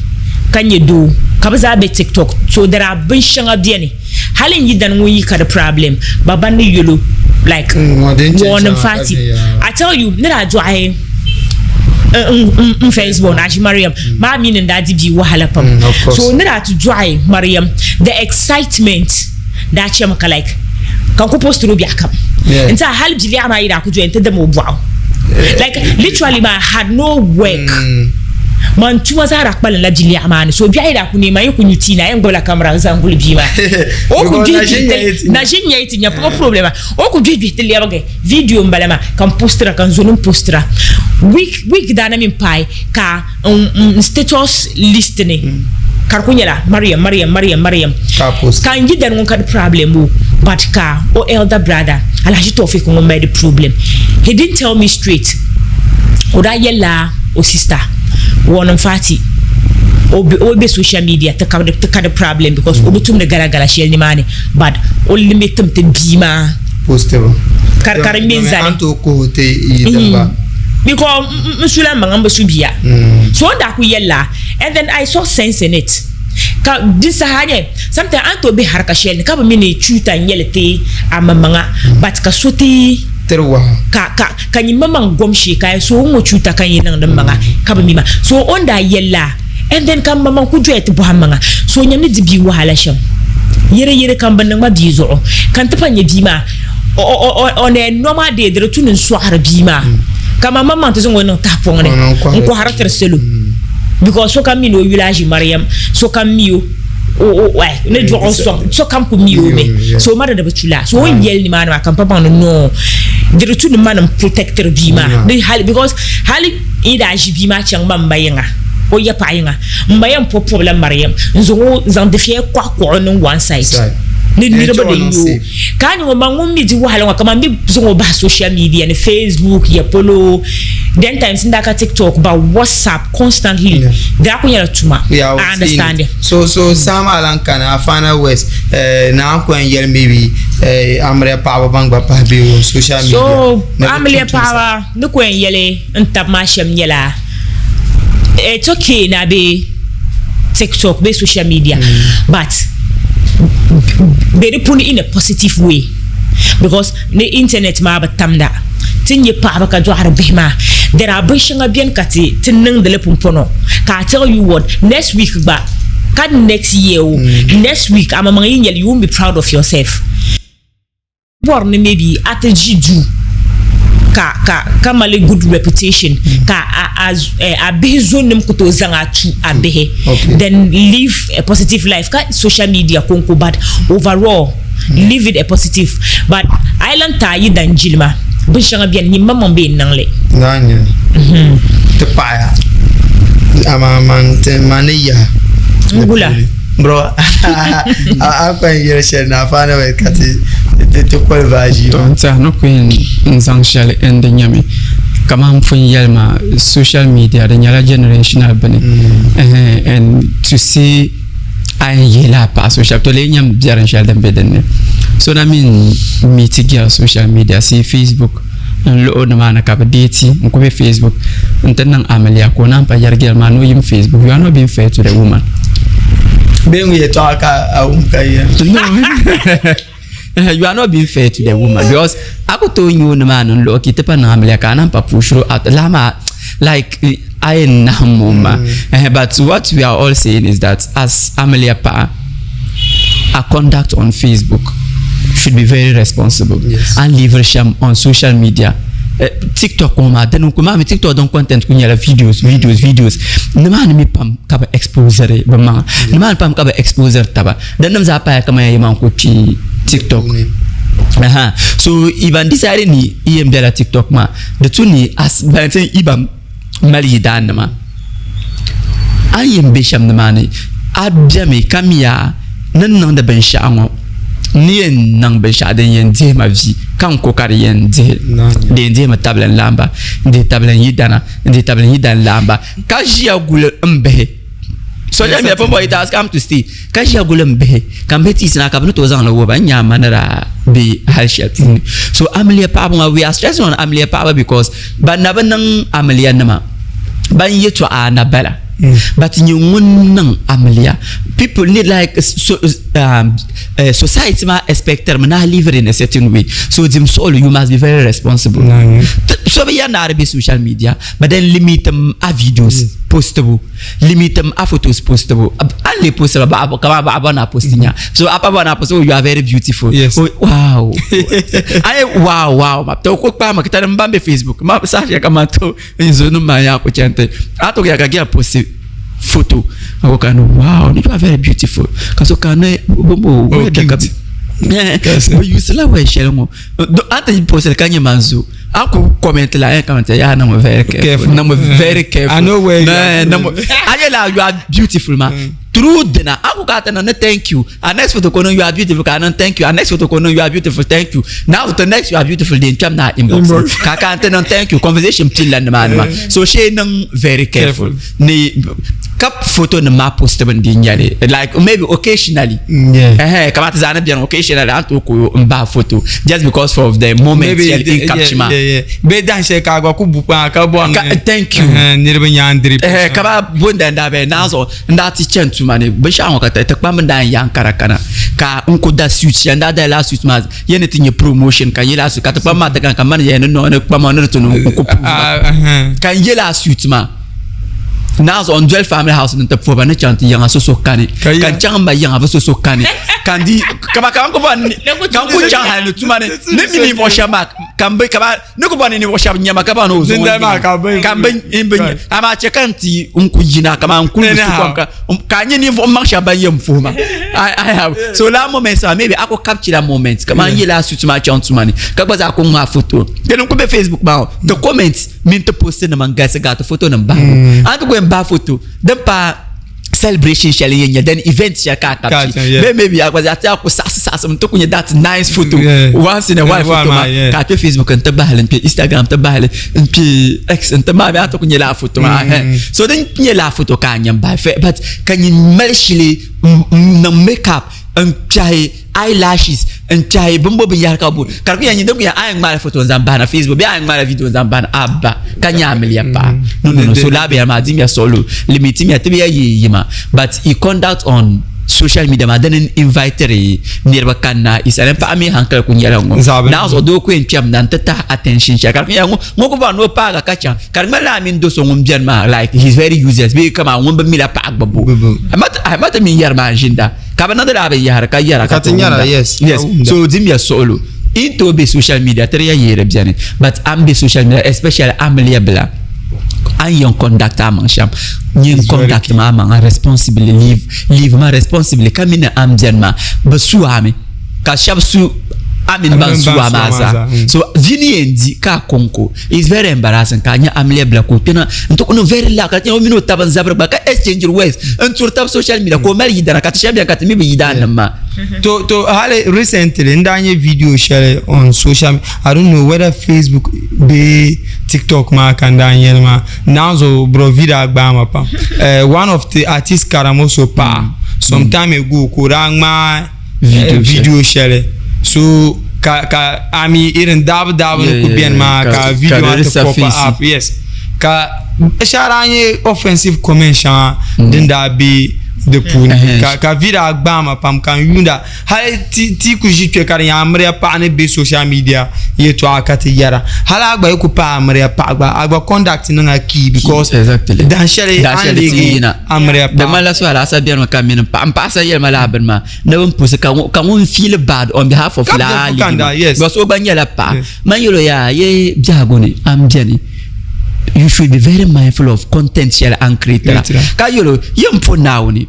ka nyɛ doo ka bɛ zaa be tiktok so there are binshɛŋa beni hali n yidana ŋun yi ka di problem ba ban ni yɛl o like warning Fati I tell you ni daa dɔɣi n first born Aji Mariam maa mi ni n daa di bia wahala pam so ni daa ti dɔɣi Mariam the excitement daa chɛmi ka like ka n ku postiri o biɛɣu kam n tiɛha hali biliɛɣu maa yi daa ku doya n ti dami o bɔɣu like literally I had no work man tuma zaa daa kpalim la biliɛɣu maa ni so biɛɣu yi daa ku neei man yi ku nyu tii na yɛn gbubila kamara n zaŋ guli bia maa o ku gbihi gbihi na ʒi n-nya yi ti nya problem o ku gbihi gbihi ti lɛbigi video n bala maa ka n postira ka n zo ni n postira week week daa na mini paai ka n status list ni ka di ku nyɛla Mariam Mariam Mariam Mariam ka n yidana ŋun ka di problem o but ka o elder brother Alhaji Taufik ŋun mali di problem he didn't tell me straight o daa yɛlila o sister Warning Fati o be social media ti ka di problem because o bi tumdi gala gala shɛli nimaani but o limit tim ti bia maa ka di ŋme n zani because n sula n maŋa n bi su bia so o ni daa ku yɛlila and then I saw sense in it ka di saha nyɛ sometimes a ni tooi be harika shɛli ni ka bi mi ni chuuta n nyɛli ti a maŋmaŋa but ka so ti ka ka ka nyin maŋmaŋ gom shee ka a yɛli so o ŋɔ chuuta ka n yi niŋdi n maŋa ka bi mi ma so o ni daa yɛlila and then ka n maŋmaŋ ku doya ti bɔhi n maŋa so o nyam ni di bia wahala shɛm yɛrɛ yɛrɛ ka n bi niŋ ma bia zuɣu ka n ti pa nyɛ bia maa on a normal day di di tu ni n sɔɣiri bia maa ka man maŋmaŋ ti zaŋ o niŋ tahapɔŋ ni n kɔhiri tiri salo because sokam mi ni o yuli Aʒi Mariam sokam mi o ni dɔɣi o sɔŋ sokam ku mi o mi so ma di di bi tu laa so o ni yɛli nimaani maa ka n pa baŋ ni no di di tu ni ma ni n protectiri bia maa ni hali because hali n yi daa ʒi bia maa chaŋ ma m ma yiŋa o ya paɣa yiŋa m ma yɛn pɔbi pɔbila Mariam n zaŋ o zaŋ dufɛya kɔɣi kɔɣi o niŋ one side ni niriba di yi o Ka a ni ŋɔ ma ŋun mi di wahala ŋɔ kaman bɛ zaŋ o bahi social media ni Facebook ya polo then times n daa ka TikTok ba WhatsApp constantly daa ku nyɛla tuma I understand. So so saha maa lan kani Afana West eh, naa ku yɛn yɛli maybe eh, amiliya paɣaba ban gba pahi be o social media. So amiliya paɣaba ni ku yɛn yɛli n tab maa shɛm nyɛla it's okay na be TikTok be social media mm. but be di puni in a positive way because ni internet maa bi tamda ti nyɛ paɣaba ka dɔɣiri bihi maa there are binshɛŋa bɛni ka ti ti niŋdili pumpɔnɔ ka I tell you what next week gba ka next year o mm. next week amaŋmaŋ yi nyɛli you won't be proud of yourself bɔri ni maybe a ti ʒi duu ka ka ka mali good reputation ka a a eh, a bihi zonnim ku tooi zaŋ a tu a bihi then live a positive life ka social media konko but overall live it a positive but a yi lan ti a yidan jilima binshɛŋa beni nyin maŋmaŋ bee n-niŋ li. Laa n-nyɛ li. Ti paɣiya amaa man ti man ni yaha. N gula. Bro, a kpa n yɛli shɛli ni afa na ka ti ti koli vaaji. To n tiɛha ni ku yɛn n zaŋ shɛli n di nyɛmi kamani n pun yɛli maa social media di nyɛla generational bini mm. and to see a yɛn yihila a paɣa social to lee nyɛm biɛrim shɛli din bɛ dinni so na min meet girl social media see Facebook n luɣi nimaani ka bi deeti n ku be Facebook n ti niŋ amiliya ka o naan pa yɛri girl maa ni o yim Facebook you are not being fair to the woman. Bee ŋun yɛtɔɣa ka a wum ka yɛn. No you are not being fair to the woman because a ku tooi nyɛ o nimaani n luɣi ka i ti pa niŋ amiliya ka a naan pa pushiri o out lala maa like a yɛn nahim o maa mm. But what we are all saying is that as amiliya paɣa a conduct on Facebook should be very responsible yes. and leave sham on social media. Eh, TikTok ŋɔ maa dini ku maa mi TikTok din content ku nyɛla videos videos videos nimaani mi pam ka bi exposure bi maŋa nimaani pam ka bi exposure taba din nim zaa paaya kamani yɛn ku kpi TikTok aha so iban decide ni i yɛn bɛla TikTok maa di tu ni as ban ti iban mali yidaannima. A ni yɛn be shɛm nimaani, a bemi ka mi a ni niŋdi binshɛɣu ŋɔ ni yɛn niŋ binshɛɣu din yɛn dihi ma vi ka n ko ka di yɛn dihi di yɛn dihimi tabili n laamba n dihi tabili n yidana n dihi tabili n yidan laamba ka ʒiya guli n bihi social media pumpɔŋ it has come to stay ka ʒiya guli n bihi ka n bihi tiisi na ka bɛ ni tooi zaŋli wuhi ba n nya a ma ni daa be hali shɛli puuni so amiliya paɣaba ŋɔ we are stressing on amiliya paɣaba because ban na bi niŋ amiliya nima ban yɛtɔɣa na bala but nyɛ ŋun niŋ amiliya people need like so, society maa expected mi na live in a certain way so dim suɣuli you must be very responsible so bi yɛri ni a di be social media but then limit a videos postable limitim a photos postable a le post ba ba kama ba ba na post nya so apa ba na post oh you are very beautiful Yes. oh, wow ai wow wow ma to ko pa ma kita mbambe facebook ma sa ya kama to nzo no ma ya ko chante a to ya ka gia post photo ako kanu wow you are very beautiful kaso kanu bombo Oh, we da ka cute. eh you sila we share ngo do ata post ka nye manzo a ku comment la eh comment ya na mo very careful Careful. na mo very careful I know where you Na- are. na mo ayela you are beautiful ma through dina a ku ka ta na thank you and next photo kono you are beautiful ka na thank you and next photo kono you are beautiful thank you now the next you are beautiful then cham na inbox Inbox. ka ka ta na thank you conversation till la ma ma so she nang very careful ni kap photo ni ma post ban di nyale like maybe occasionally Yeah. eh kama ta zana biyan occasionally an to ko mba photo just because of the moment Maybe yɛli in capture ma yeah, yeah. Bɛ dan shɛli ka a gba ku bu kpaa ka bɔŋ Ka- thank you. niriba nyaandiri eh kaba bunda nda bɛ nazo nda ti chen tuma ni binshaɣu ŋɔ ka ti kpam nda yan kara kana ka n ku da suit shɛli nda da la suit maa yɛni ti nyɛ promotion ka yɛ la suit ka ti kpam maa ti kan ka mani yɛni nɔ ni kpama ni ti ni n ku prove ma. ka n yɛ la suit maa nazo n doli family house ni ti puhiba ni chaŋ ti yiŋa so so kani Ka ka n chaŋ n ma yiŋa bi so so kani ka n di kaba ka n ku bɔ ni ka n ku chaŋ hali ni tuma ni ni mi ninvuɣu shɛba maa ka n bi kaba ni ku bɔ ni ninvuɣu shɛba nyɛma ka ba ni o zuŋ Dindali maa ka bi- ka n bi n bi Right. amaa chɛ ka n ti n ku yina kama n ku Anyhow. su kom ka ka n nyɛ ninvuɣu maŋ shɛba ban yɛn puhi ma I I have so la moment sa maybe a ku capture that moment kama n yɛ la suit maa chaŋ tuma ni ka gba zaa ku ŋmaa photo then n ku be Facebook maa the comment mini ti post nima n galisi gaa ti photo nim bahibu a ti ku yɛn bahi photo din pa celebration shɛli yɛn nyɛ then event shɛli ka a capture Capture, yeah. then maybe a gba zaa ti a ku saɣasi saɣasi n ti ku nyɛ that nice photo Yeah. once in a while Yeah, photo one maa maa, yeah. ka a kpɛ Facebook n ti bahili n kpɛ Instagram ti bahili n kpɛ X n ti maa bee a ti ku nyɛ laa photo maa mm. so din nyɛ laa photo ka a nyɛ n bahi fɛ but ka nyin mali shili n niŋ makeup n kpɛhi eyelashes n kpɛhi bin bo binyahari ka bo ka di ku yɛn nyɛ din ku yɛn a yɛn ŋmaala photo n zaŋ bahina Facebook bee a yɛn ŋmaala video n zaŋ bahina aba ka nyɛ amiliya paɣa no no no so laa binyɛra maa dimiya suɣulo limitimiya ti bi ya yee yima but i conduct on social media maa dini invitiri niriba kanna isali paɣa mi hankali ku nyɛla ŋɔ Zaɣ naa zuɣu doo ku yɛn kpɛm na n ti tahi attention shɛli ka di ku nyɛla ŋɔ ŋɔ ku bɔri ni o paaga ka chaŋ ka di ŋmanila a mini do so ŋun bɛni maa like he is very useless bee kaman ŋun bi mila paɣa gbubbu Gbubbu. a ti mi yɛri maa ʒinda ka bi niŋdi laa binyahari ka yɛra Ka ti nyɛra, wumda. yes, ka yes wumda. so dimiya suɣulo in tooi be social media tiri ya yeeri bɛni but an be social media especially amiliya bila an yɛn conduct a maŋ shɛm nyin It's very conduct ma a maŋa responsibly live live ma responsibly ka mini an bɛni maa bi su a mi ka shɛba su a mini ban mini su ban a su maa a maa zaa zaa, so vi ni yɛn di ka a kɔŋko is very embarrassing ka a nyɛ amiliya bila ka o kpɛna n ti kuni very loud ka ti nyɛ o mini o taba n zabiri gba ka exchange words n turi tab social media ka o mali yidana ka ti shɛba bɛni ka ti mi bi yidaan nim maa To to hali recently n daa nyɛ video shɛli on social I don't know whether Facebook bee TikTok maa ka n daa nyɛli maa naanzu bro video daa gbaai ma pam uh, one of the artist Karamoso paɣa some time ago ka o daa ŋmaai Video eh, video shɛli so ka ka ami irin daabu daabu ni ku bɛni maa ka video maa ti pop up yes ka shɛŋa daa nyɛ offensive comment shɛŋa din daa be di puuni ka ka vi daa gbaai ma pam ka n yuunda hali ti ti ku ʒi kpɛ ka di nyɛ amiriya paɣa ni be social media yɛltɔɣa ka ti yɛra hali a gba yi ku paai amiriya paɣa gba a gba conduct niŋa key because Exactly. dahin shɛli Dahin a ni shɛli ti leegi yina. amiriya Di paɣa ŋmanila so alaasa bɛni mi ka mini n paɣa n paɣa sa yɛli ma laa bini maa ni bin pusi ka ŋun ka ŋun feel bad on behalf of Ka laa bɛ kanda, lady yes. because o gba nyɛla paɣa Yes. man yɛl o yaa ye biɛhigu ni an bɛni you should be very mindful of content shɛli an create Create ka yɛl o yɛn po Naawuni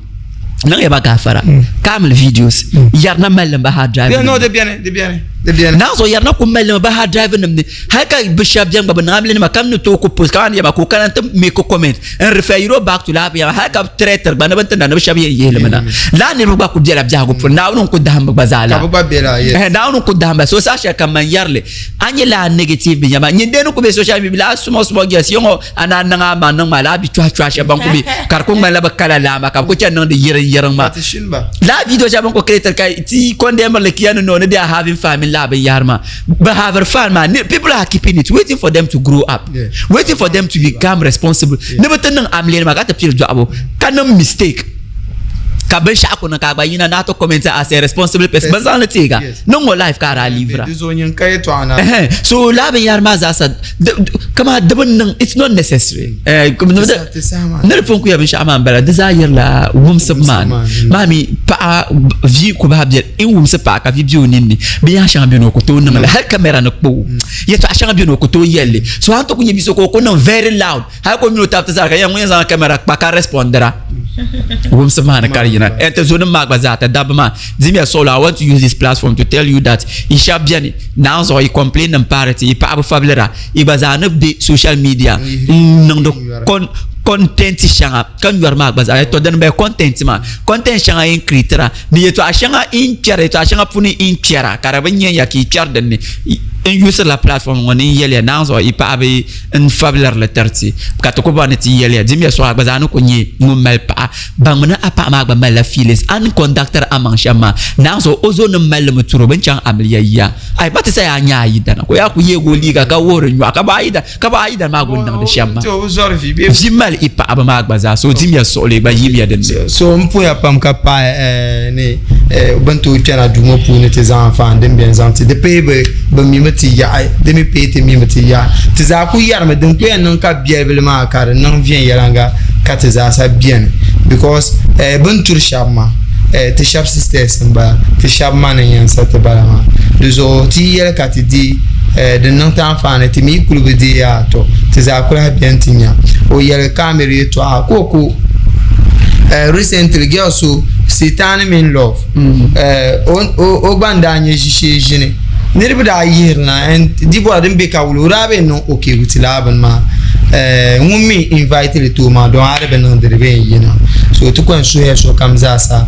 niŋ ya ba gaafara ka a mili videos yɛri na mali li ba hard drive Yeah, no, di bɛni di bɛni. Naa zuɣu yɛrina ku mali limi bi hard drive nim ni hali ka bi shɛba biɛni gba bi niŋ amili nima kam ni tooi ku post kamani yɛma ka o kana ti make comment n refer you back to laa binyɛra hali ka bi threaten gba ni bi ni ti na ni bi shɛba yɛn yihi li mi na laa niriba gba ku bela biɛhigu puuni Naawuni n ku dahim bi gba zaa laa Naawuni n ku dahim ba so saha shɛli kam man yɛri li a nyɛ laa negative binyɛra maa nyin dee ni ku be social media laa small small girls yɛŋɔ a naan niŋ a maŋ niŋ maa laa bi chɔhi chɔhi shɛba ban ku be ka di ku ŋmanila bi kala laa maa ka bi ku chani niŋdi yiriŋ yiriŋ maa laa video shɛba bin ku create ka ti condemn li kiya ni no ni they are having fun mini laa binyahari maa bi having fun maa people are keeping it waiting for them to grow up yeah. Waiting for them to become responsible yeah. Ni bi ti niŋ amiliya maa ka ti pili dɔɣibu ka niŋ mistake ka binshaɣu ku niŋ ka a gba yina ni a ti comment as a responsible person bin zaŋli teega niŋ ŋɔ life ka a daa leavira so laa binyahari maa zaasa kama di bi niŋ it's not necessary ni di pun ku ya binshaɣu maa n bala di zaa yirila wumsibu maa ni maa mi paɣa vi ku bahi bɛ in wumsi paɣa ka vi bɛ o ninni binyahari shɛŋa bɛ ni o ku tooi niŋli hali kamɛra ni kpa o yɛltɔɣa shɛŋa bɛ ni o ku tooi yɛlli so a ni ti ku nyɛ bia so ka o ku niŋ very loud hali ka o mini o tabi ti zaa ka yɛn ŋun yɛn zaŋ kamɛra kpa ka respondira wumsi maa ni ka di yina ti zonim maa gba zaa ti dabba maa dimiya suɣulo I want to use this platform to tell you that yi shɛba bɛni naan zuɣu yi complain nim paari ti yi paɣaba fabilira yi gba zaa ni bɛ social media n niŋdi content shɛŋa ka nyɔri maa gba zaa to dini bɛ content maa content shɛŋa yin creatira ni yɛltɔɣa shɛŋa n kpɛra yɛltɔɣa shɛŋa puuni n kpɛra ka di bi nyɛ ya ka yi kpɛri dinni n yuusirila platform ŋɔ ni n yɛliya naan zuɣu yi paɣaba n fabilirili tiriti ka ti ku bɔri ni ti yɛliya dimiya suɣa gba zaa ni ku nyɛ ŋun mali paɣa baŋmi ni a paɣa maa gba malila feelings a ni conductiri a maŋ shɛm maa naan zuɣu o zo ni mali limi turi o bini chaŋ amiliya yiya ai ba ti sa yaa nyɛ a yidana ka o yaa ku yeegi o liiga ka wuhiri nyɔɣu ka bɔ a yidana ka bɔ a yidana maa gba o ni niŋdi shɛm maa vi mali i paɣaba maa gba zaa so dimiya suɣuli gba yimiya din ni. So n puhiya pam ka pahi ni bɛ ni tooi kpɛna duu ŋɔ puuni ti zaŋ anfaani din beni zaŋ ti di pahi bɛ bi mimi ti yaɣi di mi pahi ti mimi ti yaɣi ti zaa ku yɛrimi din ku yɛn niŋ ka biɛlibili maa ka di niŋ viɛnyɛliŋga ka ti zaasa beni because bɛ ni turi shɛba maa ti shɛba sisters n bala ti shɛba ma ni yɛn sa ti bala maa di zuɣu ti yi yɛli ka ti deei din niŋ ti anfaani ti mi yi kuli bi deei yaa tɔ ti zaa ku lahi beni ti nya o yɛli ka a miri yɛltɔɣa ka o ku recently girl so Sitaani mini love o gba n-daa nyɛ ʒishee ʒini niriba daa yihiri na and di bɔra din be ka wuli o daa bee niŋ okay with laa bini maa ŋun mi invite li ti o maa don a di bi niŋ di di bee n-yina so ti kɔŋ suhiya sokam zaasa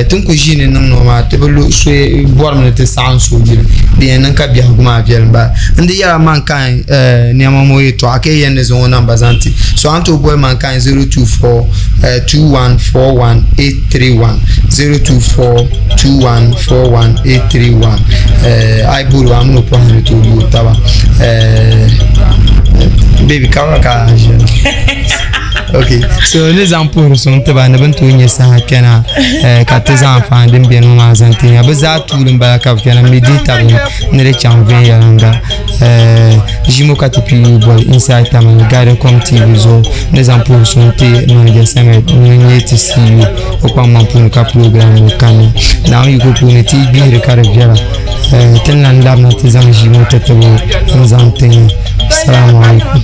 ti ni ku ʒiini niŋ ŋɔ maa ti bi lu so bɔrimi ni ti saɣim so yili din yɛn niŋ ka biɛhigu maa viɛli m-bala n di yɛla mankind nɛma ŋɔ yɛltɔɣa ka yi yɛn ni zaŋ o namba zaŋ ti so a ni tooi boli mankind 024 2141 831 024 2141 831 a yi booli o a mini o pɔhim ni tooi lu o taba baby ka ka a ʒiya ok so ni zaŋ puhiri suŋ tiba ni bini tooi nyɛ saha kpɛna ka ti zaŋ anfaani din beni ŋɔ maa zaŋ ti nya bi zaa tuuli n bala ka bi kpɛna mi dihi tabili ni di chaŋ viɛnyɛliŋga ʒimo ka ti piigi boli inside Tamale Guidecom TV zuɣu ni zaŋ puhiri suŋ ti manager Samuel ŋun nyɛ ti CEO o kpaŋmaŋ puuni ka program ŋɔ kanna Naawuni yiko puuni ti yi gbihiri ka di viɛla ti ni lan labina ti zaŋ ʒii ŋɔ ti tibo n zaŋ ti nya. Assalamu alaikum.